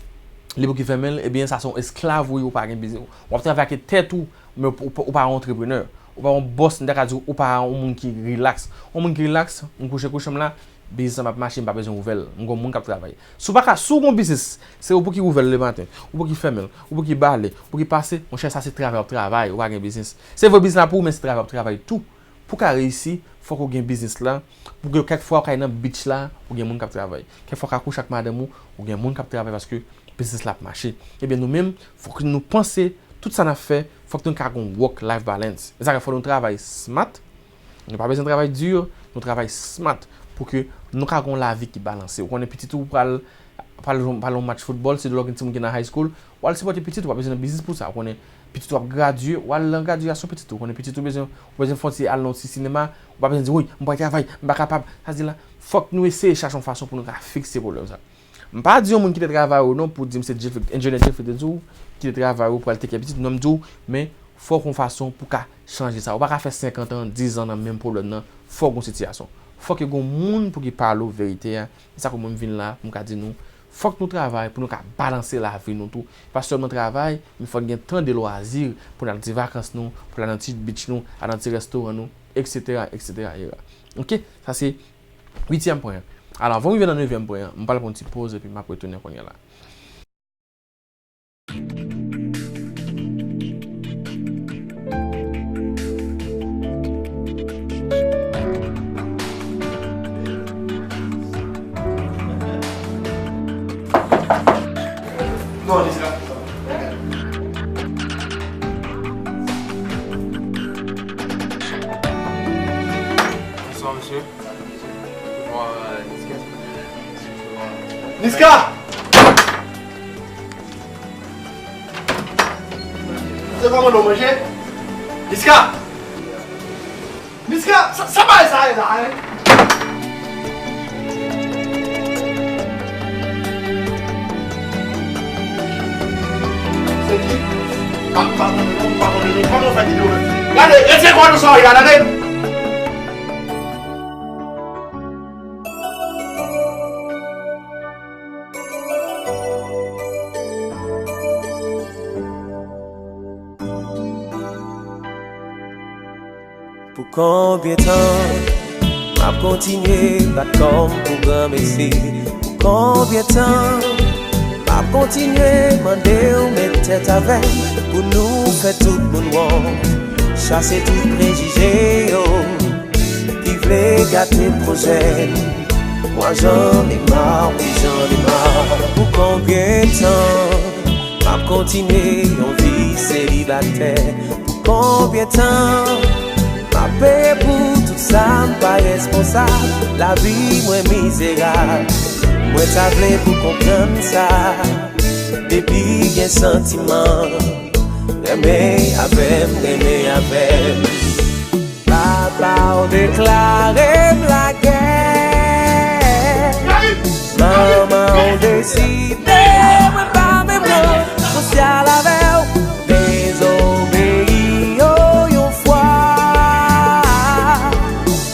li pou ki fèmen l, ebyen, sa se yon esklav ou ye, ou pa gen biznis. W ap travay ak tèt ou, men ou, ou, ou pa yon antreprenè. Ou pa yon bòs, m ta ka di ou pa yon moun ki rilaks. Yon moun ki rilaks, m kouche kouche m la, biznis la m ap mache, m pa bezwen ouvè l. M gon moun k ap travay. Si w pa ka, si w gon biznis, se ou pou ki ouvè l lematen, ou pou ki fèmen l, ou pou ki bale, ou pou ki pase, monchè, sa se travay w ap travay, ou pa gen biznis. Se vre biznis la pou ou, men se travay w ap travay tou. Pou w ka reyisi, fòk ou gen biznis la. Pou ke kèk fwa ou ka nan beach la, ou gen moun k ap travay. Kèk fwa ou ka kouche ak madanm ou, ou gen moun k ap travay paske biznis la ap mache. Ebyen, nou menm, fòk nou panse tout sa n ap fè, fòk nou ka gon work-life balance. E sa fè fò nou travay smart. Nou pa bezwen travay di, nou travay smart pou ke nou ka gon lavi ki balanse. Ou konnen pitit ou pral, pral, pral yon match foutbòl, se de lè w gen timoun ki nan high school, w al sipòte pitit ou, w pa bezwen nan biznis pou sa. Ou konnen pitit ou ap gradye, w al nan gradyasyon pitit ou. Ou konnen pitit ou bezwen, ou bezwen fè yon ti al nan yon ti sinema, ou pa bezwen di, wi, m pral travay, m pa kapab. Sa di la, fòk nou eseye chache yon fason pou nou ka fikse pwoblèm sa. M pa di yon moun kite travay ou non pou di m se Jeffrey, enjenyè Jeffrey te di w, kite travay ou pral teke pitit, non, m di w, men fòk yon fason pou ka chanje sa. Ou pa ka fè senkant an, diz an nan menm pwoblèm nan, fòk yon sitiyasyon. Fòk gen yon moun pou ki pale w verite a. E sa ke mwen m vin la, pou m ka di nou, fòk nou travay pou nou ka balanse lavi nou tou. Pa sèlman travay, men fòk gen tan de lwazi pou n al ti vakans nou, pou n al nan ti beach nou, al nan ti restoran nou, et cetera, et cetera, et cetera. Oke? Sa se uityèm pwen an. Alò, avan m rive nan nevyèm pwen an, m pral pran yon ti poz epi m ap retounen kounye a la. Bonswa, mesye. Bon, euh, Niska. Niska! Se pa mande w manje? Niska! Niska! Sa, sa bagay sa ye la, hein? Se ki? Pa, pa mande non, pa mande non, pa mande non, pa mande non. Gade, retire kò nou sa w ye a, gade! Pou konbyen tan m ap kontinye bat kò m pou granmesi? Pou konbyen tan m ap kontinye mande w met tèt avè m pou nou fè tout moun wont, chase tout prejije yo ki vle gate pwojè n? Mwa jan de ma, wi jan de ma. Pou konbyen tan m ap kontinye yon vi selibatè? Pou konbyen tan m ap peye pou tout sa m pa responsab? Lavi mwen mizerab. Mwen ta vle pou konprann sa. Depi gen santiman, renmen avè m, renmen avè m. Papa w deklare m lagè. Manman w deside mwen pa menm rans sosyal avè w. Dezobeyi yo yon fwa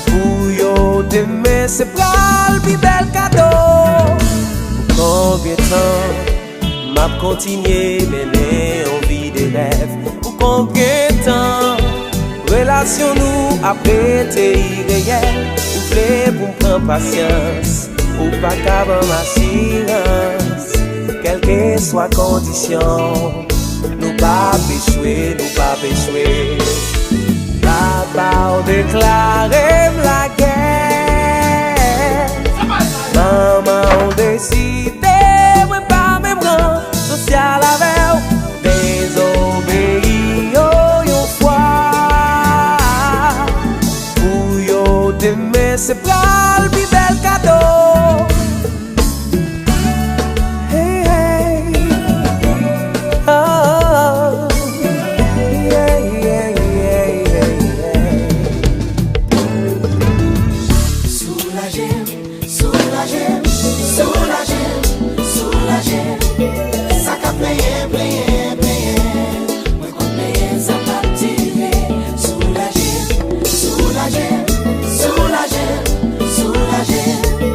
pou yo demen se pral pi bèl kado. Pou konbyen tan m ap kontinye mennen yon vi de rèv? Pou konbyen tan relasyon nou ap rete ireyèl? Ou vle pou m pran pasyans? Ou pa ka ban m asirans? Kèlkeswa kondisyon, nou p ap echwe, nou p ap echwe. Papa w deklare m lagè. Manman w deside mwen pa menm rans sosyal avè w. Dezobeyi yo yon fwa pou yo demen se pral pi bèl kado. Hey, hey. Oh, yeah, yeah, yeah, yeah, yeah. Soulaje m, soulaje m, soulaje m, soulaje m. Sa k ap plenyen, plenyen, plenyen. Mwen konn peye sa pa tire. Soulaje m, soulaje m, soulaje m, soulaje m.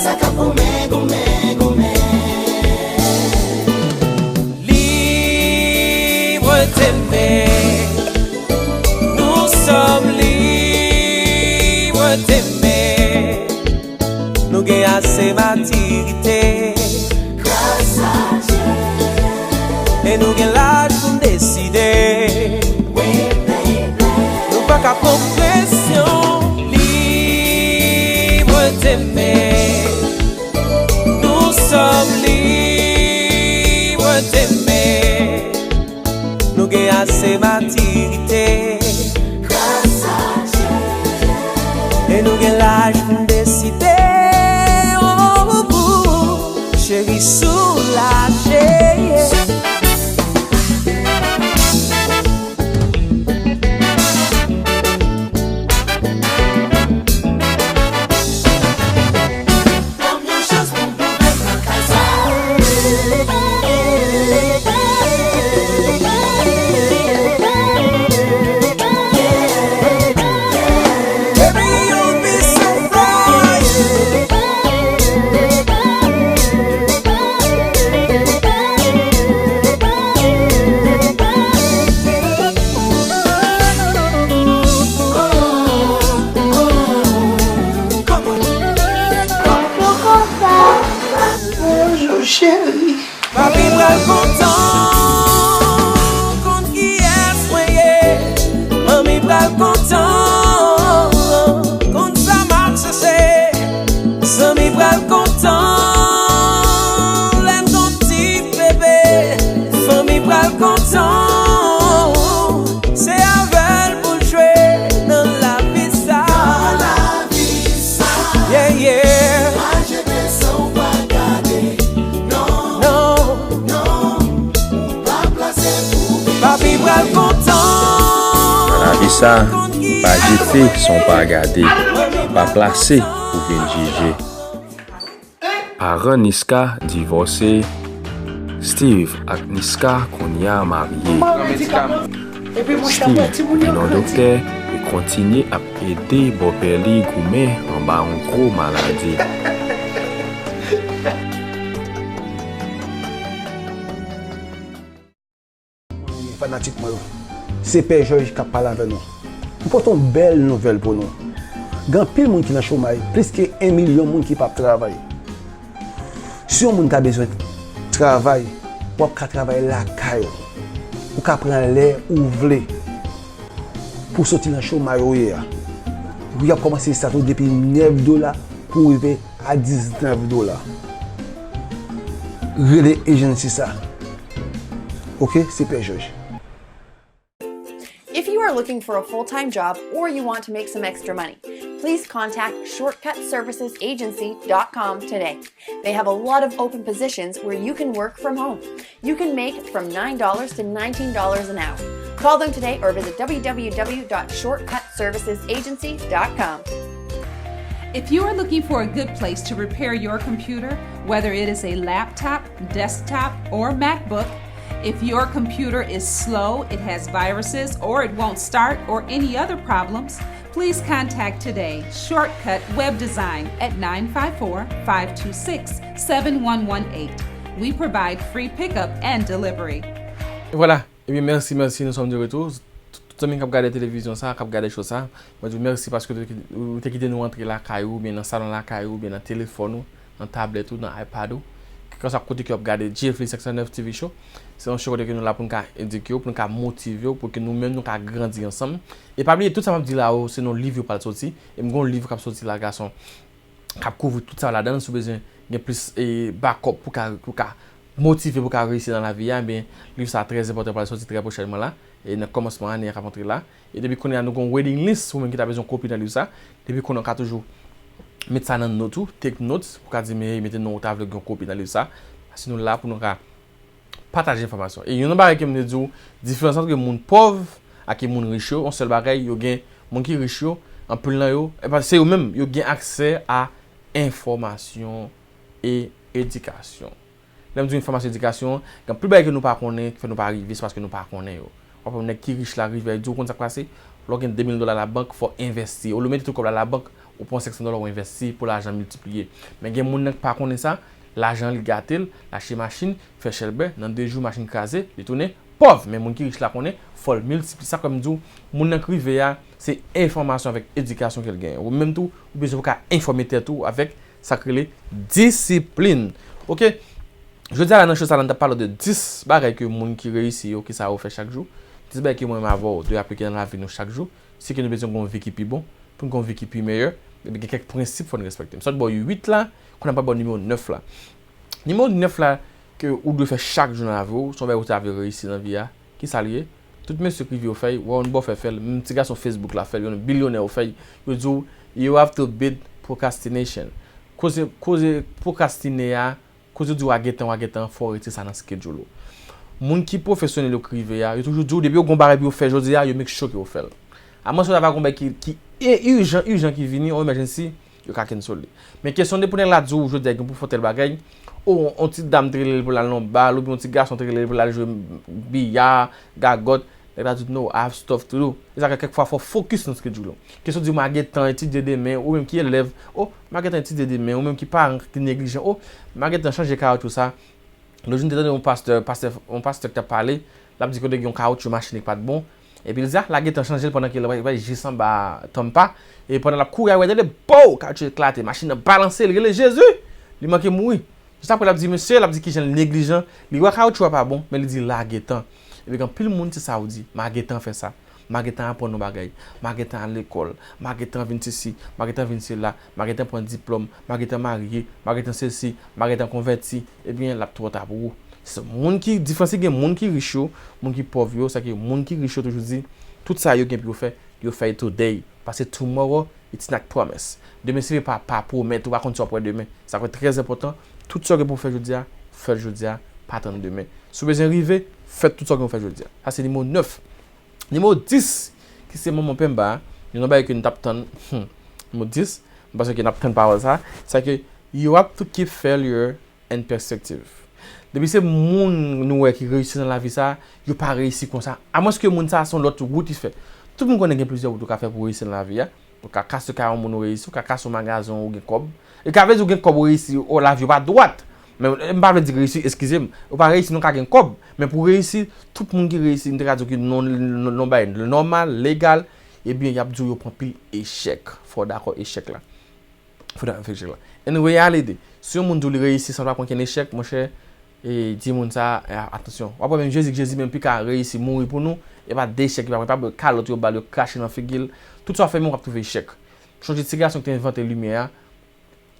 Sa k ap goumen, goumen, goumen. Libre t'aimer. Nous sommes libres d'aimer. Nou gen ase matirite. Gras a Dye. E nou gen laj pou n deside. Wi, baby. Nou pa ka pran presyon. Libre d'aimer. Nous sommes libres d'aimer. Nou gen ase matirite. Gras a Dye. E nou gen laj pou n deside. Oh, oh, oh. Cheri, soulaje. Bonjou, cheri. Papi pral kontan konn kiyès mwen ye. Manmi pral kontan konn sa m ap chèche. Zanmi pral kontan lè n gon ti bebe. Fanmi pral kontan, se avè l pou l jwe nan lavi sa. Nan lavi sa. Yeah, yeah. Pa jete san w pa gade. Non, non, non. Ou pa plase pou bebe. Papi pral kontan. Nan lavi sa, pa jete san w pa pa gade. Pa plase pou vin jije. Paran Niska divòse. Steve ak Niska kounye a marye. Steve vin yon doktè e kontinye ap ede bòpè li goumen anba yon gwo maladi. Fanatik mwen yo, se Pè Jòj k ap pale avè nou. M pote yon bèl nouvèl pou nou. Gen anpil moun ki nan chomay, plis ke en milyon moun ki p ap travay. Si yon moun ta bezwen travay, w ap ka travay lakay ou. Ou ka pran lè ou vle pou soti nan chomay ou ye a. Wi, y ap kòmanse sa tou depi nèf dola pou rive a diznèf dola. Rele ejansi sa. Oke, se Pè Jòj. If you are looking for a full time job or you want to make some extra money, please contact shortcut services agency dot com today. They have a lot of open positions where you can work from home. You can make from nine dollars to nineteen dollars an hour. Call them today or visit w w w dot shortcut services agency dot com. If you are looking for a good place to repair your computer, whether it is a laptop, desktop, or MacBook, if your computer is slow, it has viruses, or it won't start, or any other problems, please contact today Shortcut Web Design at nine five four, five two six, seven one one eight. We provide free pickup and delivery. Voilà. Ebyen, mèsi, mèsi, nous sommes de retour. Tout zanmi k ap gade televizyon sa, k ap gade show sa, mwen di w mèsi paske ou te kite nou antre lakay ou, oubyen nan salon lakay ou, oubyen nan telefòn ou, nan tablèt ou, nan iPad ou. Kèlkanswa kote ke w ap gade Jeffly senk san nèf TV Show, se yon show kote ke nou la pou n ka edike w, pou n ka motive w, pou ke nou menm nou ka grandi ansanm. E pa bliye, tout sa m ap di la yo, se nan liv yo pral soti. E m gen yon liv k ap soti la, gason, k ap kouvri tout sa ladan l. Si w bezwen gen plis e, bakòp pou ka, pou ka motive pou ka reyisi nan lavi a, ebyen, liv sa a trè enpòtan, pral soti trè pwochènman la, e nan kòmansman ane a k ap antre la. E depi kounye a nou gen yon waiting list, ou menm ki ta bezwen yon kopi nan liv sa, depi kounye a w ka toujou met sa nan nòt ou, take notes, pou ka di m, hey, mete non ou ta vle gen yon kopi nan liv sa. Paske nou la pou nou ka pataje enfòmasyon. E youn nan bagay ke m te di w, diferans ant moun pòv ak moun rich yo, yon sèl bagay, yo gen, moun ki rich yo, anpil nan yo, e pa, se yo menm, yo gen aksè a enfòmasyon e edikasyon. Lè m di enfòmasyon, edikasyon, gen anpil bagay ke nou pa konnen, ki fè nou pa rive, se paske nou pa konnen yo. W ap wè nèg ki rich la rive, di w konn sa k pase, lè w gen de mil dola labank, fò w envèsti. Olye w mete tout kòb la labank, ou pran senk san dola, ou envèsti pou lajan miltipliye. Men gen moun nan ki pa konnen sa, lajan li gate l, l achte machin, fè chèlbè, nan de jou machin kraze, li tounen pòv. Men moun ki rich la konnen, fò l miltipliye. Sa k fè m di w, moun nan k rive a, se enfòmasyon avèk edikasyon ke l genyen. Ou menm tou, ou bezwen pou ka enfòme tèt ou avèk sa k rele disiplin. Oke? Jodi a la nan show sa la, n t ap pale w de dis bagay ke moun ki reyisi yo, kisa yo fè chak jou. Dis bagay ke mwen menm avè w dwe aplike nan lavi nou chak jou. Si ke nou bezwen gen yon vi ki pi bon, pou n gen yon vi ki pi meyè, ebyen gen kèk prensip fò n respekte. M sot ba w uit la, kounye a m pral ba w nimewo nèf la. Nimewo nèf la ke ou dwe fè chak jou nan lavi w, se yon bagay ou ta vle reyisi nan vi a. Kisa l ye? Tout mesye k rive yo fè l, wè yon bòfè fè l, menm ti gason Facebook la fè l, yon bilyonè yo fè l, yo di w, you have to beat procrastination. Koze, koze pwokrastine a, koze w di w a gentan, w a gentan, fò w retire sa nan schedule ou. Moun ki pwofesyonèl yo k rive a, yo toujou di w depi yo gen yon bagay pou yo fè jodi a, yo make sure ke yo fè l. Amwens yo ta va gen yon bagay ki, ki e, ijan, ijan ki vini, yon emergency, yo ka cancel li. Men kesyon de pou nèg la di w jodi a gen pou fè tèl bagay, o, yon ti dam te rele l pou l al nan bal, oubyen yon ti gason te rele l pou l al jwe biya, gagòt, nèg la di w, no, I have stuff to do. E sa fè kèk fwa fò w focus nan schedule ou. Kesyon di m a gen tan etidye demen, ou menm ki elèv, o, m a gen tan etidye demen, ou menm ki paran ki neglijan, o, m a gen tan chanje kawotchou sa. Lòt jou m te tande yon pastè, pastè, yon pastè ki t ap pale, l ap di kote gen yon kawotchou machin li k pa t bon. Epi l di, a, l a gen tan chanje l pandan ke l wè jis anba Tampa. E pandan l ap kouri a, wè tande, pow! Kawotchou eklate, machin nan balanse, l rele Jezi! Li manke mouri. Jis apre l ap di, mesye, l ap di kijan l neglijan, li wè kawotchou a pa bon, men li di, l a gen tan. Epi gen anpil moun, se sa yo di, m a gen tan fè sa. M a gentan aprann yon bagay. M a gentan al lekòl. M a gentan vin sesi. M a gentan vin sela. M a gentan pran diplòm. M a gentan marye. M a gentan sesi. M a gentan konvèti. Ebyen, l ap twò ta pou ou. Se moun ki, diferans ki gen moun ki rich yo, moun ki pòv yo, sa ke moun ki rich yo toujou di, tout sa yo gen pou yo fè, yo fè it today. Paske tomorrow, it's not promise. Demen, se pa, pa pwomèt, ou pa konn sa w ap wè demen. Sa fè trè enpòtan, tout sa w gen pou w fè jodi a, fè l jodi a, pa tann demen. Si w bezwen rive, fè tout sa w gen pou w fè jodi a. Sa se nimewo nèf. Nimewo dis, ki se manman penba, youn nan bagay ke n t ap tann, hmm, nimewo dis, m panse ke n ap tann pawòl sa, se ke you have to keep failure in perspective. Depi se moun nou wè ki reyisi nan lavi sa, yo pa reyisi konsa. Amwenske moun sa se yon lòt wout li fè. Tout moun konnen gen plizyè wout ou ka fè pou w reyisi nan lavi a. Ou ka kase kay yon moun ou reyisi, ou ka kase yon magazen ou gen kòb. E ka vle di ou gen kòb ou reyisi, o lavi ou pa dwat. Men m pa vle di reyisi, eskize m. Ou pa reyisi non ka gen kòb. Men pou reyisi, tout moun ki reyisi, m te ka di w ki non, non, non bagay nòmal, legal, Ebyen, y ap di w yo pran pil echèk. Fò w dakò echèk la. Fò w dakò echèk la. In reality, si yon moun di w li reyisi san l pa pran kenn echèk, monchè, e, di moun sa, e, atansyon. W ap wè menm Jezi, k Jezi menm pi ka reyisi mouri pou nou, e pa de echèk li pa pran, e pa kalòt yo ba l, yo krache nan figi l. Tout sa w fè menm w ap twouve echèk. Sonje ti gason ki te envante limyè a,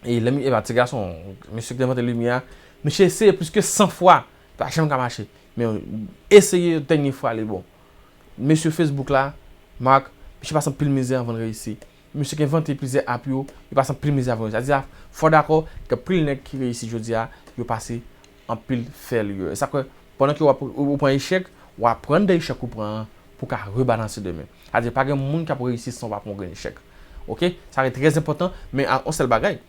e lè mi, e pa ti gason, mesye ki te envante limyè a, misye eseye plis ke san fwa, pa janm ka mache. Men eseye dènye fwa li bon. Mesye Facebook la, Mark, misye pase anpil mizè anvan l reyisi. Mesye ki envante plizyè app yo, yo pase anpil mizè anvan l reyisi. Sa di a, fò w dakò, gen anpil nèg ki reyisi jodi a, yo pase anpil failure. E sa kwè, pandan ke w ap, ou, ou pran echèk, w aprann de echèk ou pran an pou w ka rebalanse demen. Sa di, pa gen moun k ap reyisi san w pa pran yon grenn echèk. Oke? Sa rete trè enpòtan, men a, yon sèl bagay,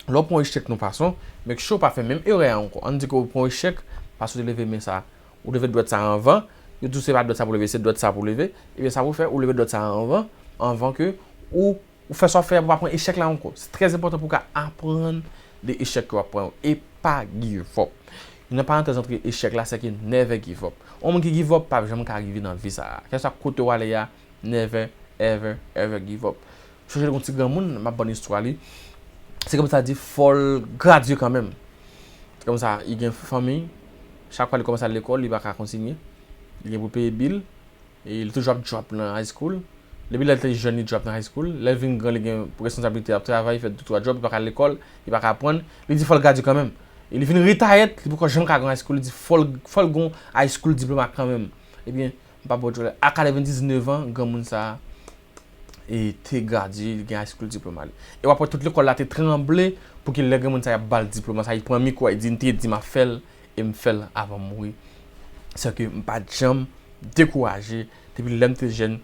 lè w pran echèk yon fason, make sure w pa fè menm erè a ankò. Ann di ke w pran echèk, paske w te leve men sa, ou leve dwèt sa anvan, yo di w se pa dwèt sa pou leve, se dwèt sa pou leve, ebyen sa pou fè, ou leve dwèt sa anvan, anvan ke ou, ou fè sa w fè a pou w pa pran echèk la ankò. Se trè enpòtan pou w ka aprann de echèk ke w ap pran yo, e pa give up. Yon parantèz antre echèk la, se ke never give up. Yon moun ki give up p ap janm ka rive nan vi sa a. Kèlkeswa kote w ale a, never, ever, ever give up. Sonje gen yon ti granmoun, m ap ba n istwa li. Se kòmsi di fò l gradye kanmenm. Se kòmsi li gen fanmi, chak fwa li kòmanse al lekòl, li pa ka kontinye. Li gen pou peye bil, e li toujou ap drop nan high school. Depi lè l te jèn, li drop nan high school. Lè l vin gran, li gen responsablite, ap travay, fè de twa djòb, li pa ka al lekòl, li pa ka aprann. Li di fò l gradye kanmenm. E li vin retayèt, li poko janm ka al high school, li di fò l, fò l gen yon high school diploma kanmenm. Ebyen, m pa ba w jwèt. A katrevendiznèf an, granmoun sa a, e te gradye, li gen high school diploma li. E w ap wè tout lekòl la te tranble pou ke lè granmoun sa y ap ba l diploma sa, li pran mikwo a, li di, "M te di m ap fè l, e m fè l avan m mouri." Sèke m pa t janm dekouraje depi lè m te jèn,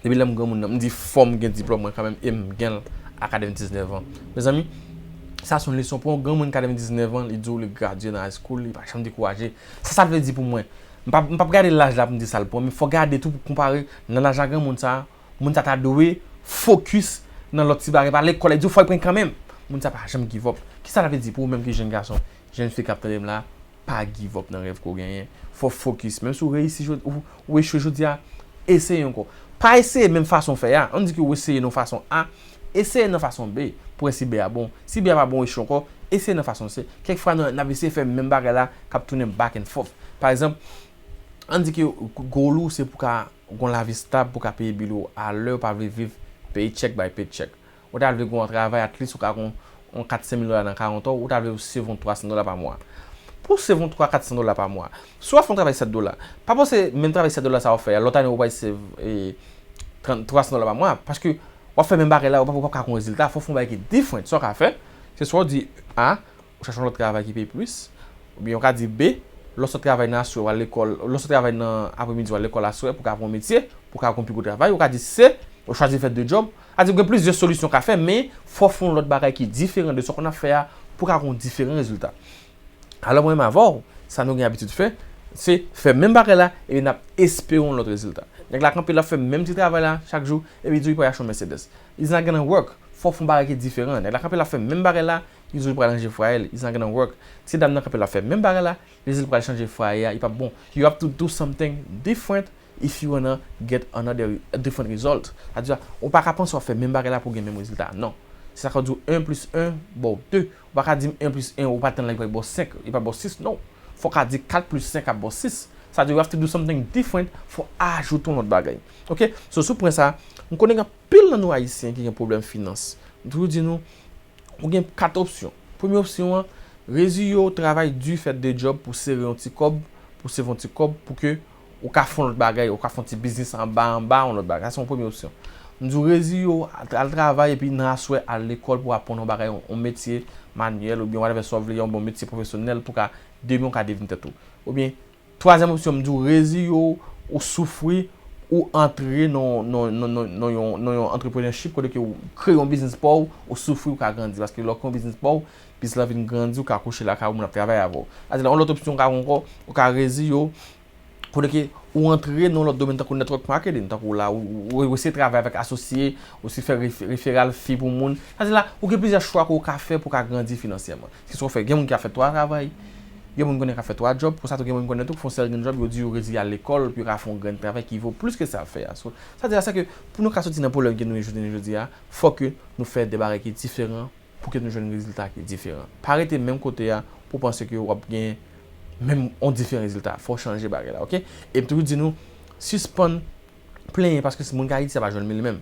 depi lè m granmoun nan, m di fò m gen diplòm mwen kanmenm, e m gen l a katrevendiznèf an. Mezanmi, sa se yon leson pou yon granmoun katrevendiznèf an, li di w li gradye nan high school, li pa janm dekouraje. Sa sa vle di pou mwen? M p ap, m p ap gade laj la pou m di sa l pran, men fò gade tou pou konpare nan laj a granmoun sa a, moun sa ta dwe fokis nan lòt ti bagay, pa lekòl la, li di w fò l pran kanmenm. Moun sa pa janm give up. Kisa sa vle di pou ou menm ki jèn gason, jèn fi k ap tande m la? Pa give up nan rèv ke w genyen. Fò w fokis. Menm si w reyisi jodi, ou, ou echwe jodi a, eseye ankò. Pa eseye menm fason w fè a. Ann di ke w eseye nan fason A, eseye nan fason B pou wè si B a bon. Si B a pa bon, w echwe ankò, eseye nan fason C. Kèk fwa, n ap eseye fè menm bagay la k ap tounen back and forth. Pa egzanp, ann di ke goal ou se pou w ka gen yon lavi stab, pou w ka peye bil ou a lè, w pa vle viv paycheck by paycheck. Ou ta vle gen yon travay, at least ou ka gen yon kat, senk mil dola nan kawont ou, ou ta vle save yon twa san dola pa mwa. Pou w save yon twa, kat san dola pa mwa, si w ap fè yon travay sèt dola, pa panse menm travay sèt dola sa w ap fè a, lòt ane ou pral save, e, trant, twa san dola pa mwa, paske w ap fè menm bagay la, ou p ap, ou p ap ka gen yon rezilta, fò w fè yon bagay ki different. Sa w ka fè, se swa w di A, ou chache yon lòt travay ki peye plis, oubyen ou ka di B, lè w sot travay nan aswè, w al lekòl, lè w sot travay nan apremidi, w al lekòl aswè pou w ka pran yon metye, pou w ka gen yon pi gwo travay, ou ka di C, ou chwazi fè de djòb. Sa di, ou gen plizyè solisyon w ka fè, men fò w fè yon lòt bagay ki diferan de sa w konn ap fè a pou w ka gen yon diferan rezilta. Alò, mwen menm avè w, sa nou gen abitid fè, se fè menm bagay la, epi n ap espere yon lòt rezilta. Nèg la kanpe, l ap fè menm ti travay la chak jou, epi di w li pral achte yon Mercedes. It's not gonna work. Fò w fè yon bagay ki diferan. Nèg la kanpe, l ap fè menm bagay la, li di w li pral ranje fwaye l. It's not gonna work. Ti dam nan kanpe, l ap fè menm bagay la, li di l pral chanje fwaye a, li p ap bon. You have to do something different if you wanna get another, a different result. Sa di, ou pa ka panse w ap fè menm bagay la pou w gen menm rezilta. Non. Se sa k fè w di w en plis en ba w de. Ou pa ka di m en plis en, ou pa tann la, li pral ba w senk, li pral ba w sis, non. Fò w ka di kat plis senk ap ba w sis. Sa di, you have to do something different, fò w ajoute yon lòt bagay. Oke? So, sou pwen sa, m konnen gen anpil nan nou Ayisyen ki gen pwoblèm finans. M toujou di nou, ou gen kat opsyon. Premye opsyon an, reziye w, travay di, fè de djòb pou sere yon ti kòb, pou seve yon ti kòb, pou ke ou ka fè yon lòt bagay, ou ka fè yon ti biznis anba, anba, yon lòt bagay. Sa se yon premye opsyon. M di w reziye w, al, al travay, epi nan aswè, al lekòl pou w aprann yon bagay, yon, yon metye manyèl, oubyen whatever sa w vle, yon bon metye pwofesyonèl, pou ka, demen, w ka devni tèt ou. Oubyen, twazyèm opsyon, m di w reziye w, ou soufri, ou antre nan, nan, nan, nan, nan yon, nan yon entrepreneurship, kote ke ou kreye yon biznis pa w, ou soufri, ou ka grandi. Paske lè w kreye yon biznis pa w, biznis la vin grandi, ou ka kouche lakay ou, moun ap travay avè w. Sa di la, yon lòt opsyon ou ka gen ankò, ou ka reziye w, kote ke ou antre nan yon lòt domèn tankou network marketing, tankou la, ou, ou, ou eseye travay avèk asosye, ou eseye fè ref-, referral fee pou moun. Sa di la, ou gen plizyè chwa ke ou ka fè pou w ka grandi finansyèman. Se sa w fè, gen moun ki ap fè twa travay, Gen moun konnen k ap fè twa djòb, konsa tou gen moun konnen tou k fè yon sèl grenn djòb, yo di yo redi al lekòl pou yo ka fè yon grenn travay ki vo plis ke sa l fè a. So, sa di la sa ke pou nou ka soti nan pwoblèm ke nou ye jounen jodi a, fòk ke nou fè de bagay ki diferan pou ke nou jwenn rezilta ki diferan. Pa rete menm kote a pou w panse ke w ap gen menm yon diferan rezilta. Fò w chanje bagay la, oke? E m toujou di nou, sispann plenyen paske si moun k Ayiti a pa jwenn li menm.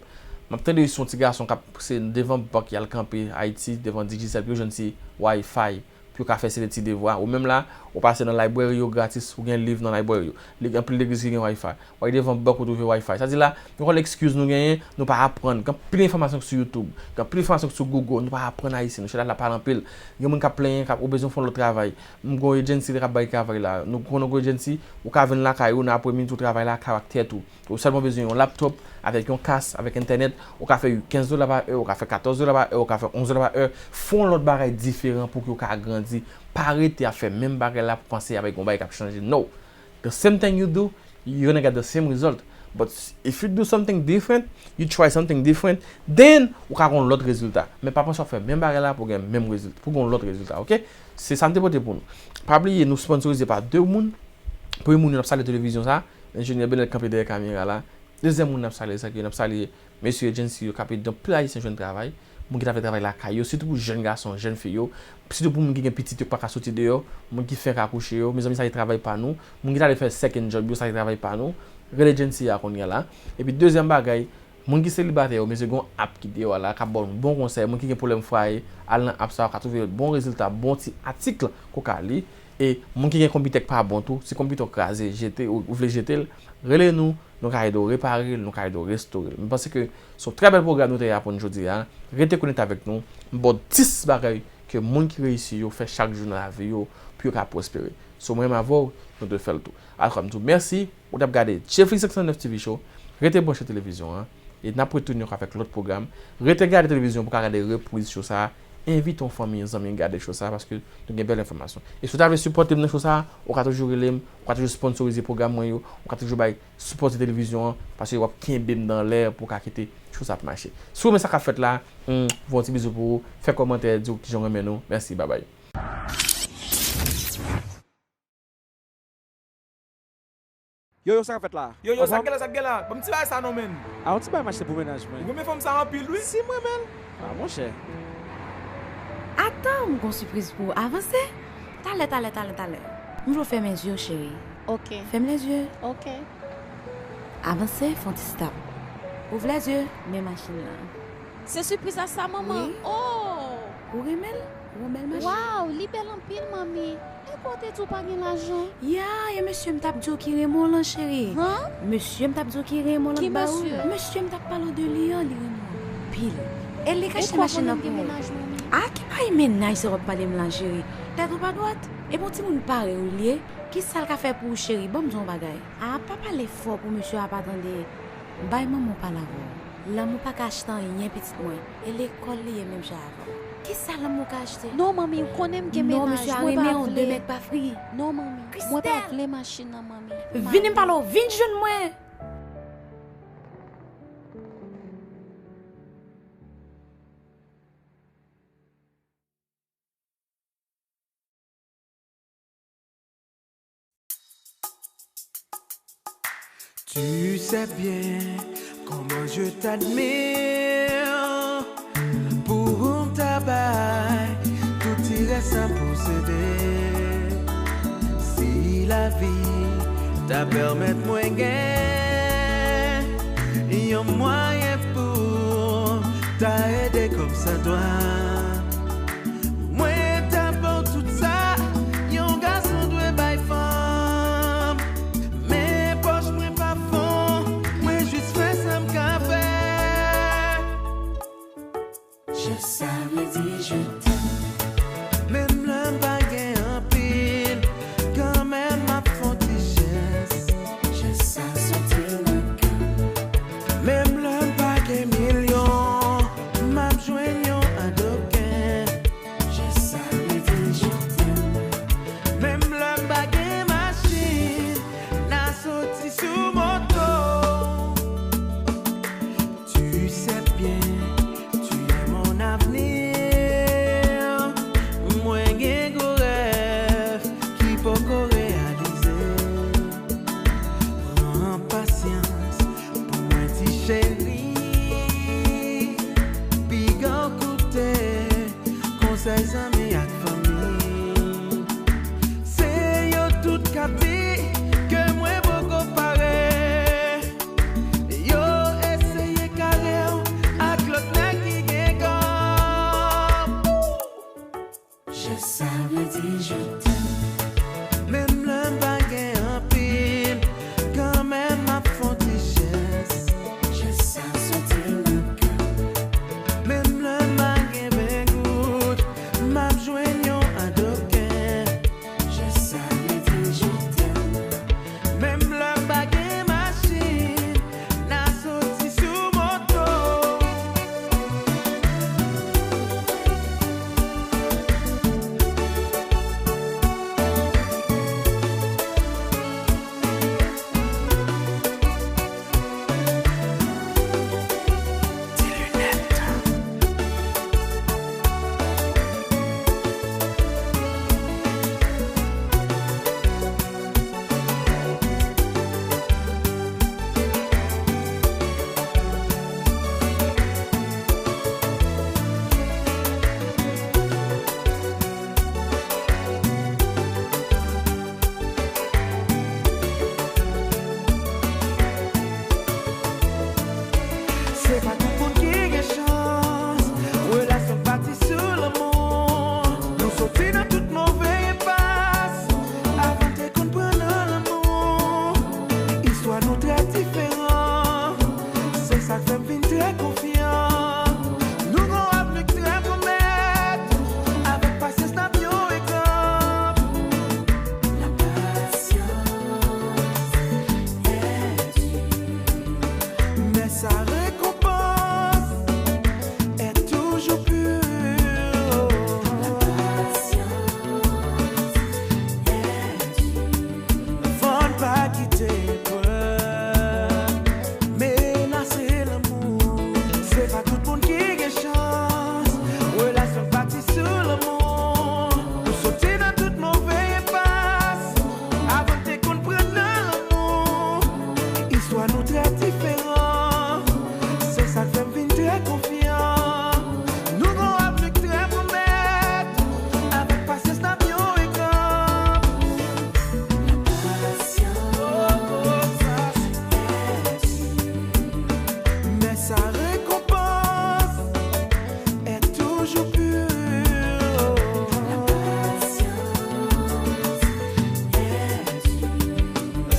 M ap tande yon ti gason k ap se devan bank y al kanpe Ayiti, devan Digicel, pou yo jwenn ti Wi-Fi, pou yo ka fè se de ti devwa. Ou menm la, ou pase nan library yo gratis, ou gen liv nan library yo. Li gen anpil legliz ki gen Wi-Fi. W al devan bank ou twouve Wi-Fi. Sa di la, nou konn ekskiz nou genyen, nou pa aprann. Gen anpil enfòmasyon sou YouTube, gen anpil enfòmasyon sou Google, nou pa aprann Ayisyen, nou chita la pale anpil. Gen moun k ap plenyen, k ap, ou bezwen fè yon lòt travay. M gen yon agency k ap bay travay la. Nou konnen yon agency, ou ka vin lakay ou nan apremidi ou travay lakay ou ak tèt ou. Ou sèlman bezwen yon laptop, avèk yon kas, avèk entènèt, ou ka fè kenz dola pa è, ou ka fè katòz dola pa è, ou ka fè onz dola pa è. Fè yon lòt bagay diferan pou ke w ka grandi. Pa rete ap fè menm bagay la pou panse avèk yon bagay k ap chanje. No. The same thing you do, you're gonna get the same result. But if you do something different, you try something different, then ou ka gen yon lòt rezilta. Men pa panse w ap fè menm bagay la pou gen menm rezilta, pou gen yon lòt rezilta, oke? Se sa m te pote pou nou. Pa bliye, nou sponsorize pa de moun. Premye moun yo, n ap salye televizyon sa. Enjenyè Benel kanpe dèyè kamera la. Dezyèm moun n ap salye, sa ki n ap salye mesye agency yo k ap ede anpil Ayisyen jwenn travay. Moun ki ta fè travay lakay yo, sitou pou jèn gason, jèn fi yo. Sitou pou moun ki gen pitit yo k pa ka soti deyò. Moun ki fenk akouche yo. Mezanmi, sa se travay pa nou. Moun ki ta vle fè second job yo, sa se travay pa nou. Rele agency a kounye a la. Epi dezyèm bagay, moun ki selibatè yo, mesye, gen yon app ki deyò a la, k ap ba w yon bon konsèy. Moun ki gen pwoblèm fwaye, al nan app sa, w ka twouve bon rezilta, bon ti atik ke w ka li. E moun ki gen konpitè k pa bon tou, si konpitè w kraze, jete, ou, ou vle jete l, rele nou, nou ka ede w repare l, nou ka ede w restore l. M panse ke se yon trè bèl pwogram nou te aprann jodi a. Rete konekte avèk nou. M ba w dis bagay ke moun ki reyisi yo fè chak jou nan lavi yo pou yo ka pwospere. So, mwen menm avè w, nou dwe fè l tou. Ankò, m di w mèsi. Ou t ap gade Jeffrey senk san nèf T V Show. Rete branche televizyon an. E n ap retounen ankò avèk lòt pwogram. Rete gade televizyon pou w ka gade repriz show sa a. Envite yon fanmi, yon zanmi gade show sa a paske nou gen bèl enfòmasyon. E si w ta vle sipòte m nan show sa a, ou ka toujou rele m, ou ka toujou sponsorize pwogram mwen yo, ou ka toujou bay sipòte televizyon an paske w ap kenbe m nan lè pou w ka kite show sa ap mache. Si w renmen sa k ap fèt la, hmm, voye yon ti bizou pou ou, fè kòmantè, di w kijan w renmen nou. Mèsi, babay. Yo, yo, sa k ap fèt la? Yo, yo, sa k gen la, sa k gen la? Ban m ti bagay sa non, menn. A, yon ti bagay m achte pou mennaj mwen. Ou renmen fanm sa anpil, wi. Si m renmen l. A, monchè. Atann, m gon sipriz pou ou. Avanse. Talè, talè, talè, talè. M vle w fèmen zye w, cheri. Ok. Fèmen lèzye. Ok. Avanse, fè yon ti stop. Ouvè lèzye, men machin lan. Se sipriz la sa, manman? Wi. Oh! Ou renmen l? Ou yon bèl machin. Waw, li bèl anpil, manmi. E kote tou pa gen lajan? Ya, e mesye m t ap di w ki renmen w lan, cheri. Han? Mesye m t ap di w ki renmen w lan ba ou. Ki mesye? Mesye m t ap pale w de li an, li renmen w anpil. E li k achte machin nan pou ou. A, ki bagay mennaj sa w ap pale m la, cheri? Tèt ou pa dwat? E bon timoun parèy ou li ye? Kisa l ka fè pou ou, cheri? Ban m di w yon bagay. A, pa pale fò pou mesye a pa tande. Bay manman w pale avè w. Lanmou pa ka achte anyen, pitit mwen. E lekòl li ye menm jan avè w. Kisa lanmou ka achte? Non, manmi, ou konnen m gen mennaj, mwen pa vle. Non, mesye a renmen w, de mèt pa fri. Non, manmi, mwen pa vle machin nan, manmi. Vini m pale w, vin jwenn mwen! Tu sais bien comment je t'admire. Pou ou m ta bay tout ti rès sa m posede. Si lavi ta pèmèt mwen gen yon mwayen pou ta ede kòmsadwa, mwen ta ba w tout sa yon gason dwe bay fanm. Men pòch mwen pa fon, mwen jis fè sa m ka fè. Je savais dire je t'aime. Menm lè m pa gen anpil, kanmenm m ap fè yon ti jès. Je sa soti nan kè. Menm lè m pa gen milyon, m ap jwenn yon adoken. Cheri, piga w koute konsèy zanmi ak fanmi. Se yo tout k ap di ke mwen poko pare. Yo eseye kale w ak lòt nèg ki gen kòb. Je savais dire je t'aime. Menm lè m pa gen anpil, kanmenm m ap fè yon ti jès. Je savais dire nan kè. Menm lè m pa gen ven goud, m ap jwenn yon adoken. Je savais dire je t'aime. Menm lè m pa gen machin, n a soti sou moto. Se pa tout moun ki gen chans. Relasyon bati sou lanmou. Nou soti nan tout move enpas. Avan n te konn pran nan lanmou. Istwa nou trè diferan. Se sa k fè m vin trè konfyan. Nou gon avni k trè pwomèt. Avèk pasyans n ap yon egzanp. La patience est dure, mais sa récompense est toujours pure. La patience est dure. Fò n pa kite pè menase lanmou. Se pa tout moun ki gen chans. Relasyon bati sou lanmou. Nou soti nan tout move enpas. Avan n te konn pran nan lanmou. Istwa nou trè diferan. Se sa k fè m vin trè konfyan. Nou gon avni k trè pwomèt. Avèk pasyans n ap yon egzanp. La patience est dure, mais sa récompense est toujours pure. La patience est dure.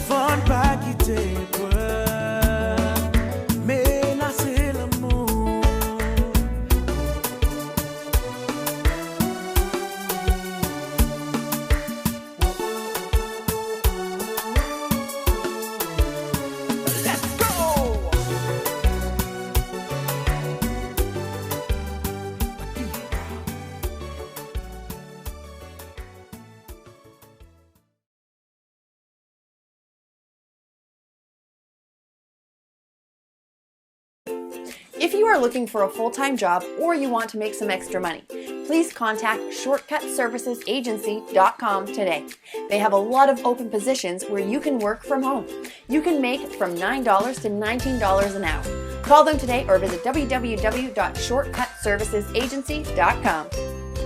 Fò n pa kite pè menase lanmou. If you are looking for a full-time job or you want to make some extra money, please contact shortcut services agency dot com today. They have a lot of open positions where you can work from home. You can make from nine dollars to nineteen dollars an hour. Call them today or visit w w w dot shortcut services agency dot com.